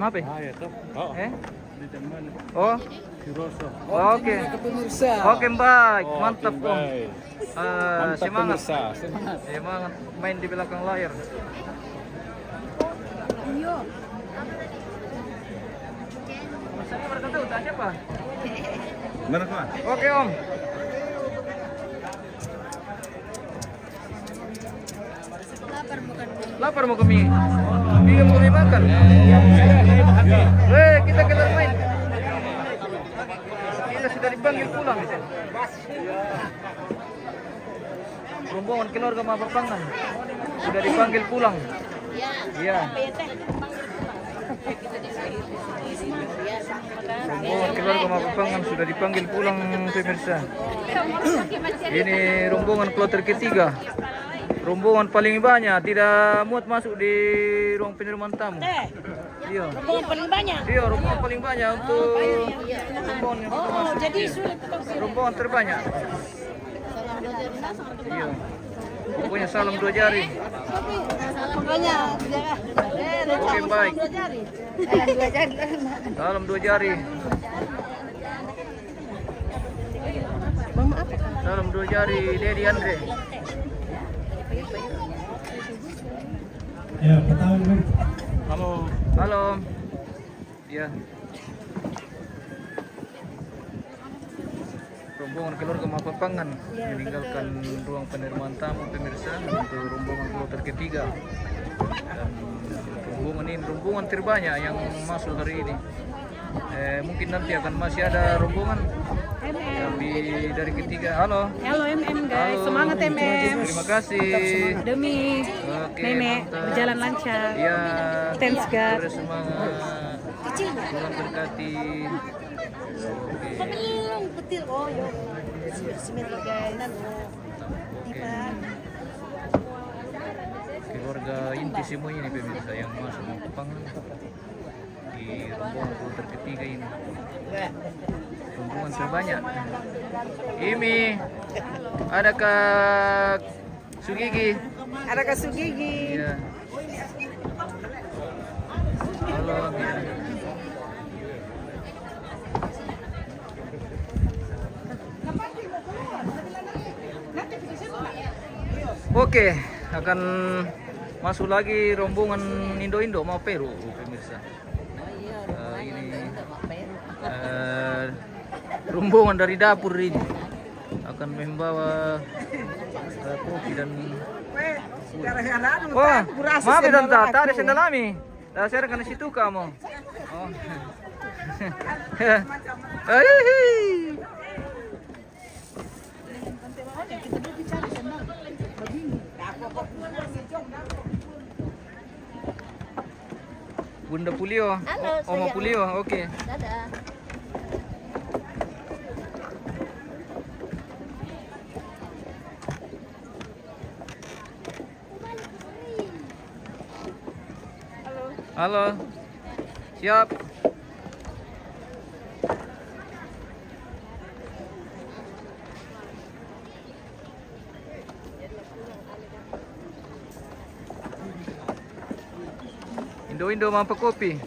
Maaf, eh? Ah, ya, toh. Oh. Eh? Di teman. Oh. Di Rosso. Oke. Oke, Mbak. Mantap, Om. Eh, semangat. Semangat. Semangat main di belakang layar. Mana, Pak? Oke, Om. Lapar mau kami. Dia mau kami makan. Eh, kita keluar main. Kita sudah dipanggil pulang. Rombongan keluarga Mapapangan sudah dipanggil pulang. Iya. Rombongan keluarga Mapapangan sudah dipanggil pulang, pemirsa. Ini rombongan kloter ketiga. Rombongan paling banyak, tidak muat masuk di ruang penerimaan tamu. Iya. Rombongan paling banyak. Iya, rombongan paling banyak untuk rombongan yang sudah masuk. Oh, jadi sulit untuk rombongan terbanyak. Iya. Pokoknya salam dua jari. Pokoknya, oke, baik. Salam dua jari. Salam dua jari. Salam dua jari, Dedi Andre. Ya, pertama. Halo. Halo. Ya. Rombongan keluarga Mapapangan meninggalkan ruang penerimaan tamu, pemirsa, untuk rombongan kloter ketiga. Dan rombongan ini rombongan terbanyak yang masuk hari ini. Eh, mungkin nanti akan masih ada rombongan. Tapi dari ketiga, halo. Halo, M M, guys. Halo. Semangat, M M. Terima kasih. Demi Oke, Nenek, mantap. Berjalan lancar. Ya. Thanks, God. Terus semangat. Tuhan berkati. Oke. Petil, petil. Oh, yo. Semeru, guys. Oke. Keluarga inti semua ini, pemirsa, yang masuk Mapapangan di rombongan kloter ketiga ini. Rombongan terbanyak. Imi, ada Kak Sugigi. Ada Kak Sugigi. Iya. Halo. Oke, akan masuk lagi rombongan Indo-Indo mau Peru, pemirsa. Eh, ini, eh, rombongan dari dapur ini akan membawa, eh, kopi dan Wah, maaf, Tanta, tak ada sendal kami. Lah, saya kena situ kamu. Oh. Hihi. Bunda Pulio. Halo, Oma saya Pulio, oke. Dadah. Halo. Siap. Indo-indo mampa kopi.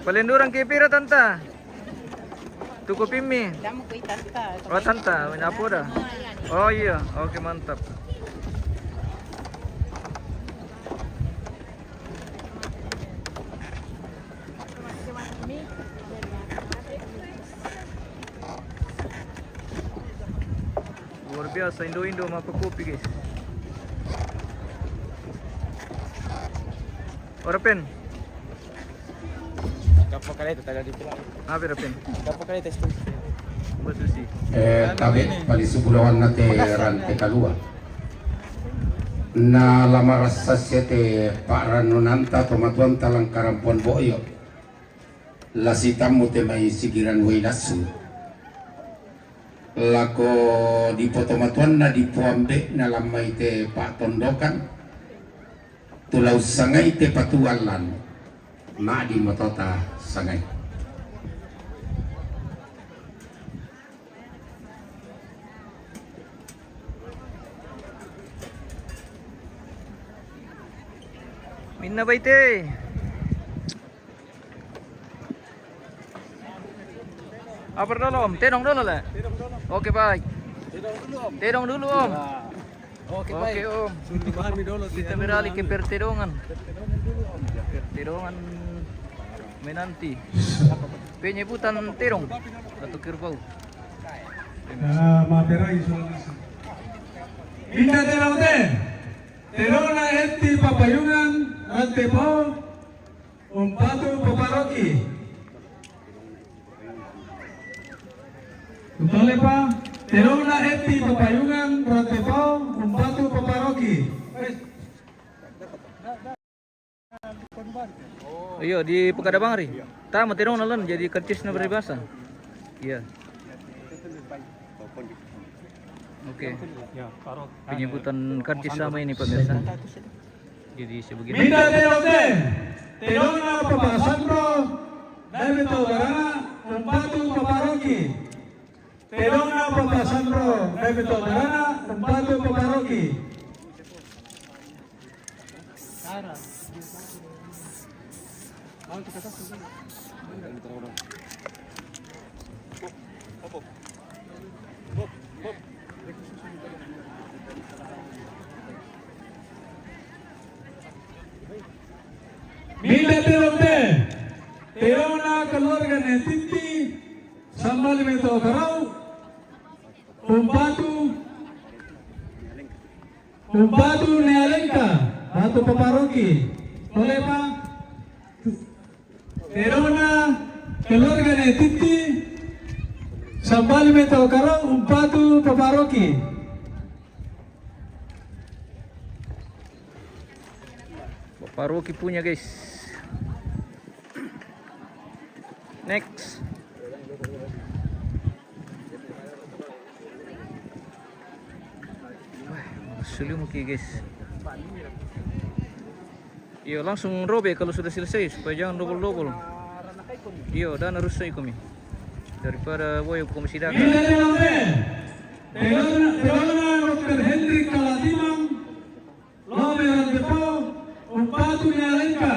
Palendurang ke pira, Tanta? Tu kopimmi. Damu ko i Tanta. Oh, Tanta, menyapu dah. Oh iya, oke, mantap. Luar biasa, indo-indo mampa kopi, guys. Ora pen. Kappa kali itu tadi dibilang. Apa, Ora pen? Kappa kali itu, Stu? Basusi. Eh, tabe pali subulawan na te rante kalua. Na la marassasia te pa'rannunanta tomatuanta Langkarampuan Bo'yo. La sitammu te mai sigiran uwai lassu. Lako dipotomatuanna dipoambe'na lammai te pa'tondokan, tu la ussangai te patuallan, ma'din motota sangai. Minna baite. Apa dulu, Om? Tedong dulu, le? Oke, baik. Tedong dulu, Om. Tedong dulu, Om. Ya. Oke, oke, baik. Om. Sudah pahami dulu. Kita beralih ke pertedongan. Pertedongan dulu, Om. Ya, pertedongan menanti. Penyebutan tedong atau kerbau. Ah, materai soalnya. Minta tedong te. Tedongna Etti Papayungan, Rantepao, umpatu Paparoki. Utolepa, tedongna Etti Papayungan, Rantepao, umpatu Paparoki. Iyo, di Pekadabangri. Tama tedongna lan, jadi karcisna peribahasa. Iya. Oke. Ya, Paro. Penyebutan karcis sama ini, pemirsa. Jadi sebegini. Minta tedong te. Tedongna Papa Sanro, David Ogarana, umpatu Paparoki. Tedongna Papa Sanro, David Ogarana, umpatu Paparoki. Minta tedong te, tedongna keluarga Netitti, Sambali Meto Karau, umpatu, umpatu Nealengka, umpatu Paparoki. Tolepa, tedongna keluarga Netitti, Sambali Meto Karau, umpatu Paparoki. Paparoki punya, guys. Next. Wah, sulimuki, guys. Iyo, langsung robek kalau sudah selesai, supaya jangan double-double. Iyo, dana rusak ikomi. Daripada boy komi sidaka. Minta tedong te. Tedongna, tedongna Dokter Hendrik Kalatimang, Lobe Rantepao, umpatu Nealengka.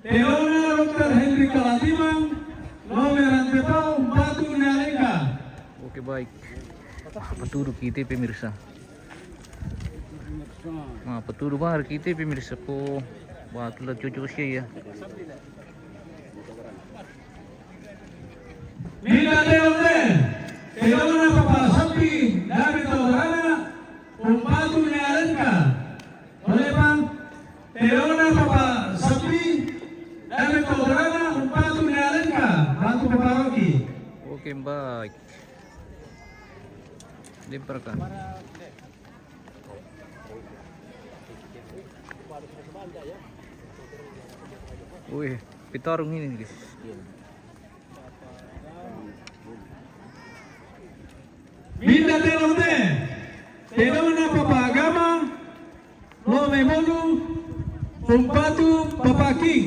Tedongna Dokter Hendrik Kalatimang, Lobe Rantepao, umpatu Nealengka. Oke, baik. Ah, patudu kita, pemirsa. Ma, patudu bang kita, pemirsa, ko. Wah, tulah cocok sih ya. Minta tedong te. Tedongna Papa Sappi, David Ogarana, umpatu Nealengka. Tolepa, tedongna Papa Sappi, David Ogarana, umpatu Nealengka, umpatu Paparoki. Oke, baik. Lempar ka. Wih, pitarung ini, guys. Minda telong te, telona Papa Agama, Lomemolu, Umpatu, Papa King.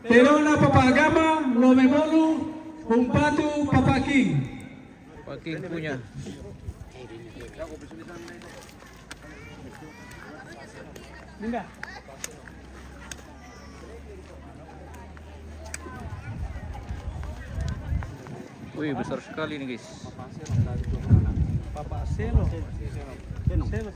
Telona Papa Agama, Lomemolu, Umpatu, Papa King. Papa King punya. Wih, besar sekali nih, guys. Papa Selo. Selo.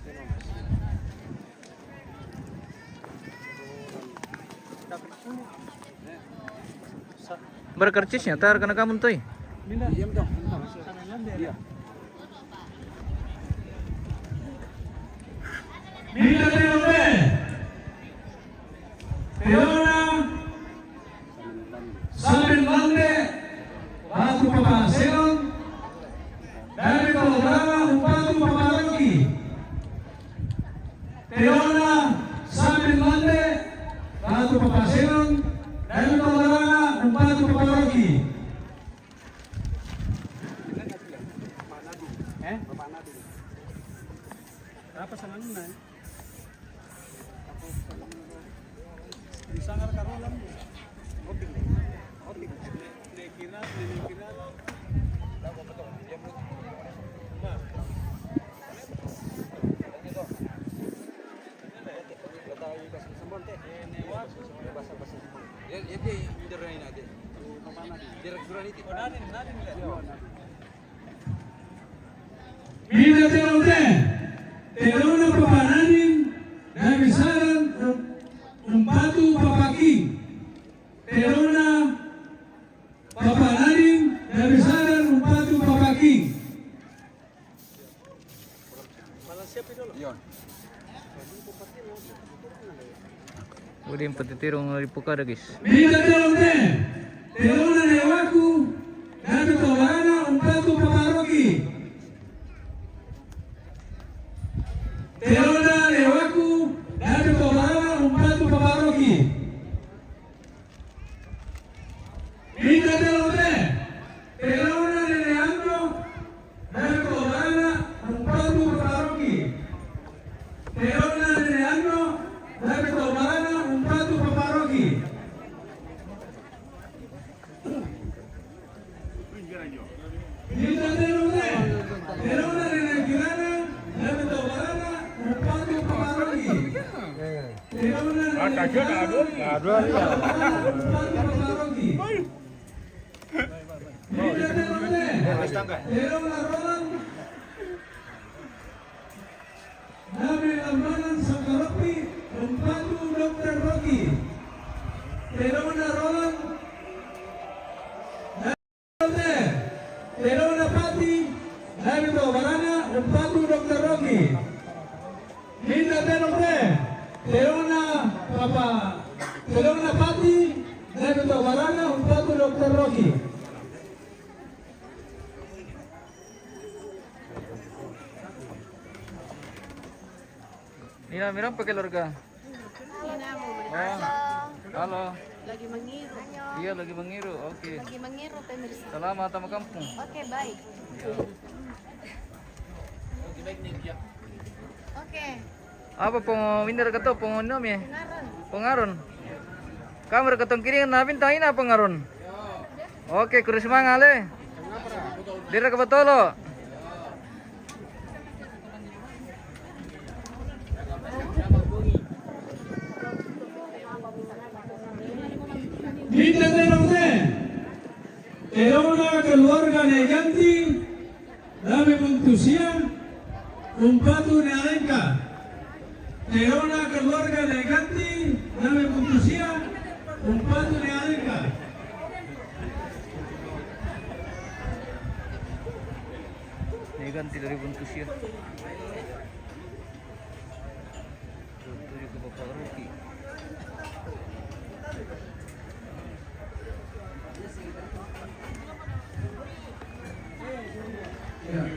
Bara karcisnya, tar kana kamu toy. Iya. Minda telong te, telona Saben Lande, Batu Papa Selon, David Tolobarana, Umpatu Papa Roki. Telona Saben Lande, Batu Papa Selon, David Tolobarana, Umpatu Papa Roki. Eh? Apa sama Nuna, eh? Di sangar karolan. Nekira, nekira. Minda telong te, telona Papa Nanin, David Saran, Umpatu Papa King. Telona Papa Nanin, David Saran, Umpatu Papa King. Udah yang petitirung dari Pukada, guys. Minda telong te, telona Newaku, David Tolobarana, Umpatu Papa Roki. Telona Newaku, David Tolobarana, Umpatu Papa Roki. Minda telong te, telona Nene Anno, David Tolobarana, Umpatu Papa Roki. Telona Nene Anno, David Tolobarana, Umpatu Papa Roki. Minda telong te, telona Nene Kirana, David Tolobarana, Umpatu Papa Roki. Telona Nene Kirana, David Tolobarana, Umpatu Papa Roki. Minda telong te, telona Roland, Nabi Lamanan Sakaropi, Umpatu Dokter Roki. Telona Roland, telona Pati, Nabi Tolobarana, Umpatu Dokter Roki. Minda telong te, telona Papa, telona Pati, Nabi Tolobarana, Umpatu Dokter Roki. Nina, mira pakai keluarga. Halo. Halo. Lagi mengiru. Iya, lagi mengiru. Oke. Lagi mengiru, pemirsa. Selamat sama kampung. Oke, baik. Iya. Oke. Apa pongo winda ka to, pongo nom ya? Pongaron. Pongaron. Kamar katong kiring na bintang ina Pongaron. Oke, kurus mangale. Dira ka batolo. Minda telong te, telona keluarga Neganti, Nabi Buntusia, Umpatu Nealengka. Telona keluarga Neganti, Nabi Buntusia, Umpatu Nealengka. Neganti dari Buntusia. Tuju ke Bapak Rocky. Ya,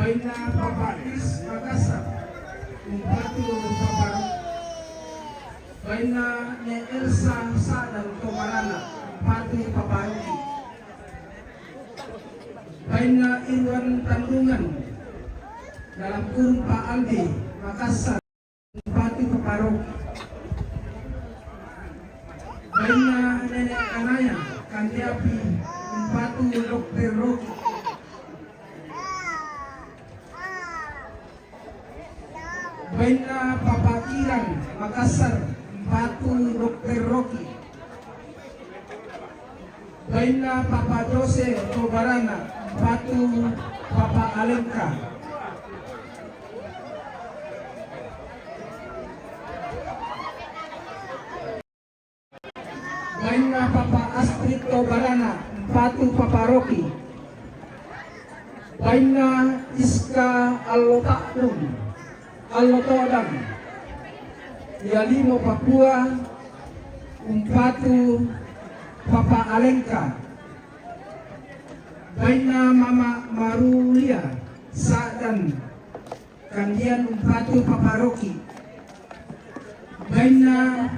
Baina Papa Is Makassar, umpatu paparoki. Baina Ne Elsa Sadang Tobarana, umpatu paparoki. Baina Irwan Tandungan, dalam kurung Pak Aldi, Makassar, umpatu paparoki. Baina Nenek Kanaya, Kandiapi, umpatu dokter roki. Baina Papa Kiran, Makassar, umpatu dokter roki. Baina Papa Jose Tobarana, umpatu Papa Alengka. Baina Papa Astrid Tobarana, umpatu paparoki. Baina Iska Allotakdum, Allotodang, Yalimo Papua, umpatu Papa Alengka. Baina Mama Marulia Sadan, Kandian, umpatu paparoki. Baina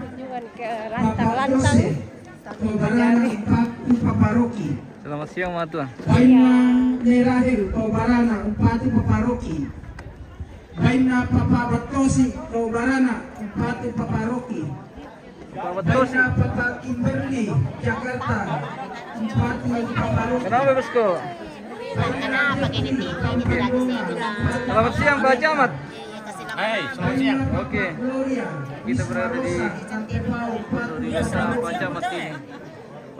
Papa Jose Tobarana, umpatu paparoki. Selamat siang, Matua. Baina Ne Rahel Tobarana, umpatu paparoki. Baina Papa Batosi Tobarana, umpatu paparoki. Baina Papa Kimberly, Jakarta, umpatu paparoki. Kenapa, Bosku? Baina Putri Kampendonga, umpatu paparoki. Selamat siang, Pak Camat. Hai, selamat siang. Oke. Kita berada di desa Pak Camat ini.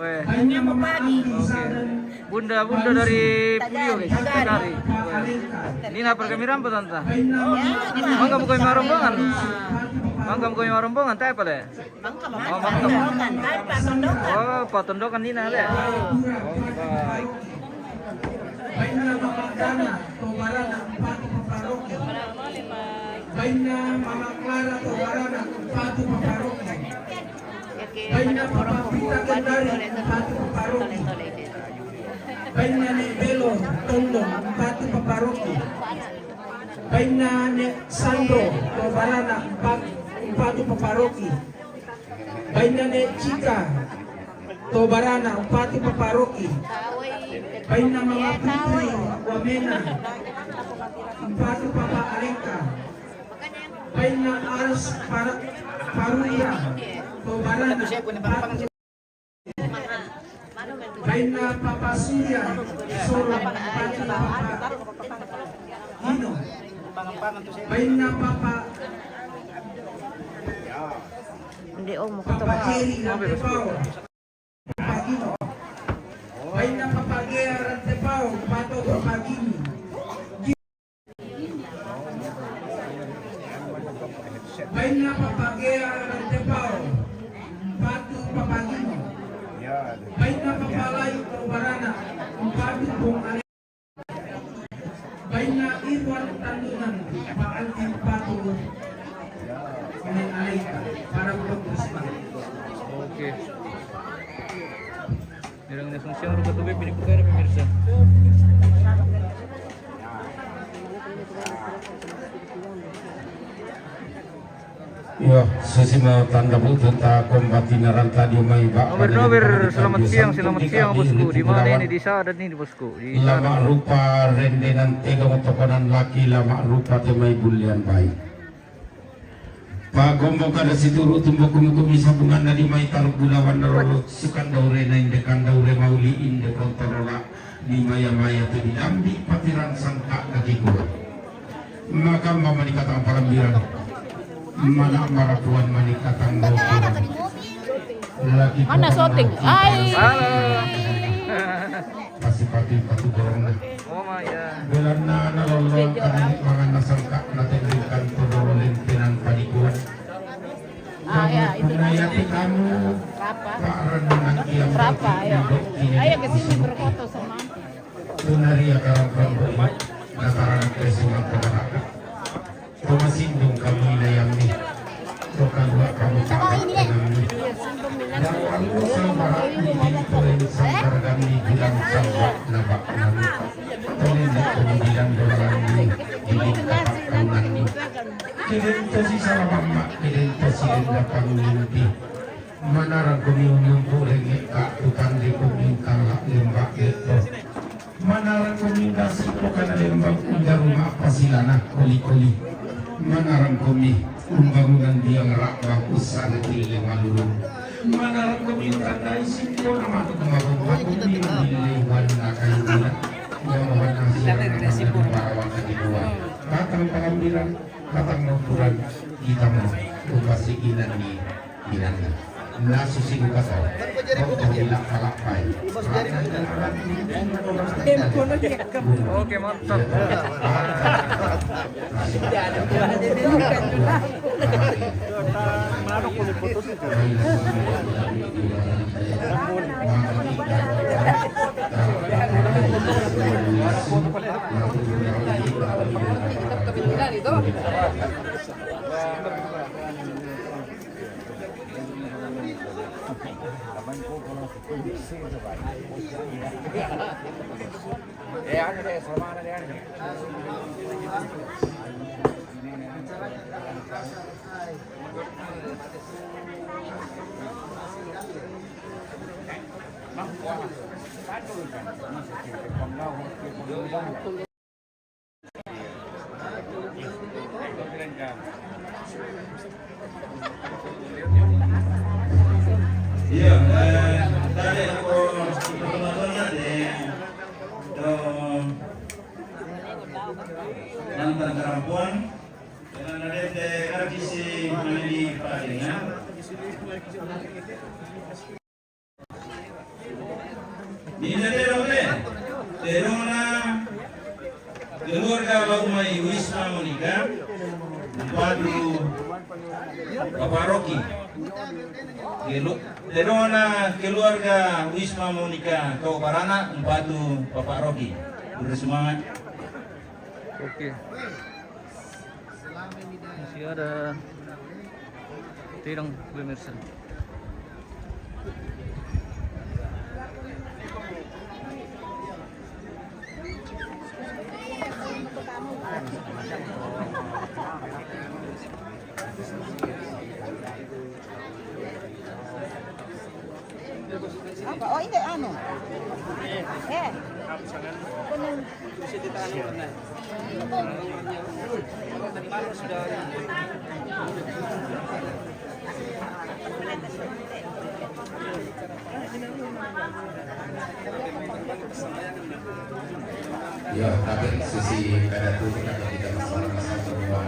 Weh. Oke. Bunda-bunda dari Puyo, guys, dari. Ini apa kami rampa, Tante? Mangga buka rombongan. Mangga buka rombongan, tak apa, Le? Oh, mangga. Oh, patondokan Nina, Le. Oh, baik. Baina Mama Dana Tobarana, umpatu paparoki. Baina Mama Clara Tobarana, umpatu paparoki. Baina Papa Pita Kendari, umpatu paparoki. Baina Ne Belo Tondong, umpatu paparoki. Baina Ne Sandro Tobarana, umpatu, umpatu paparoki. Baina Ne Chika Tobarana, umpatu paparoki. Baina Mama Putri Wamena, umpatu Papa Alengka. Baina Aras Par-, Paruya Tobarana, umpatu. Baina Papa Surya Soro, umpatu Papa Gino. Baina Papa, Papa Jerry Rantepao, Papa Gino. Baina Papa Gea Rantepao, umpatu Papa Gino. Baina Papa Gea Rantepao, umpatu Papa Gino. Baina Papa Lai Tobarana, umpatu Pong Ale. Baina Irwan Tandungan, Pak Aldi, umpatu Neng Aleka, para pendukung semangat. Oke. Nirang na sungsiang rupa tubig, pinipukay na pemirsa. Yo, susi mo tanda bu tunta kombati naranta di mai ba. Nomer, Nomer, selamat siang, selamat siang, Bosku. Di mana ini, di sana ini, Bosku? Di sana. Lama rupa rendenan tegang tokonan laki, lama rupa temai bulian baik. Pagombo kada situru tumbo kumuku misa bungan na di mai taruk bulawan na rolo sukan daure na inde kan daure mauli inde kontorola di maya-maya tu di dambi patiran sangka kaki kuat. Maka mama ni katang parambirang. Mana marapuan mani katang bau kurang. Laki mana syuting? Hai. Halo. Pasi pati patu borong na. Oh, Maya. Belanna na lolo kami mangan na sangka na tendingkan todoro lempenan panikuan. Ah, ya, itu nasi. Kamu. Berapa? Pak Renungan Kiam. Berapa, ayo? Ayo ke sini berfoto sama. Tunaria karang perempuan. Nataran ke Sumatera Barat. Tomasindung kamu inayami. Toka dua kamu tak kenami. Dan walu sambara di diri toren sambara kami bilang sambak nabak nami. Toren di kemudian berani Kiden tosi salamamma, kiden tosi denda pangimpi. Manarang komi umumpu lenge ka tutande komi tala lemba geto. Manarang komi dasi ko kana lembang unda rumah pasilana koli-koli. Manarang komi umbangunan biang rakbang usana kili malurung. Manarang komi tandai simpo nama tu kemabung komi mambili wan nakai ula. Yang wan nasi wan nama tu barawan tadi dua. Datang pengambilan, datang noturan kita mau upasi inan ni. Nasu siku kasau. Kau kau bilak kalak pai. Oke, mantap. Iya, eh, tadi aku, eh, nonton perempuan, dengan ada T R T C main di Padingan. Nina tero te, terona keluarga Baumai Wisma Monika, empatu Bapak Rocky. Kelu-, terona keluarga Wisma Monika kau barana, empatu Bapak Rocky. Beri semangat. Oke. Masih ada tirang, pemirsa. Apa? Oh, ini anu. Eh. Ya, tapi sisi kada tuh kita, kita masalah-masalah semua.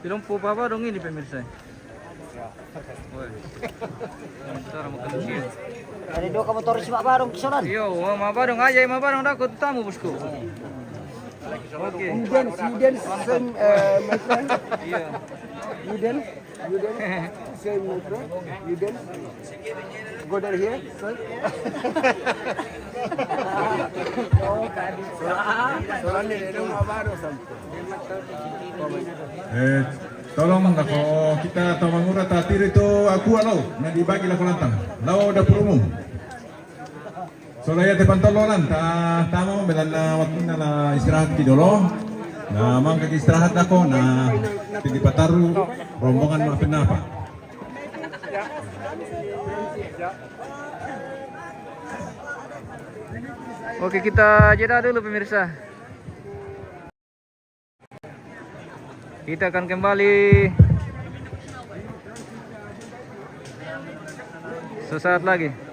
Tilompu pa ba dong ini, pemirsa. Woi. Sementara makan siang. Ada dua kamu terus mak barong kisoran. Iyo, wah, mak barong aja, mak barong dah kau tamu, bosku. Oke. You dance, you dance, same, uh, my friend. Iya. You dance, you dance, same, my friend. You dance. Go there here, sir. Eh, tolong lah, ko kita tau mangura ta tiri tu aku alau, na dibagi lah ko lantang. Lau dapur umum. Soalnya te pantolonan, ta, tama belan na waktu na la istirahat ki dolo. Na mangka ki istirahat dako, na tinggi pataru rombongan ma penapa. Oke, kita jeda dulu, pemirsa. Kita akan kembali sesaat lagi.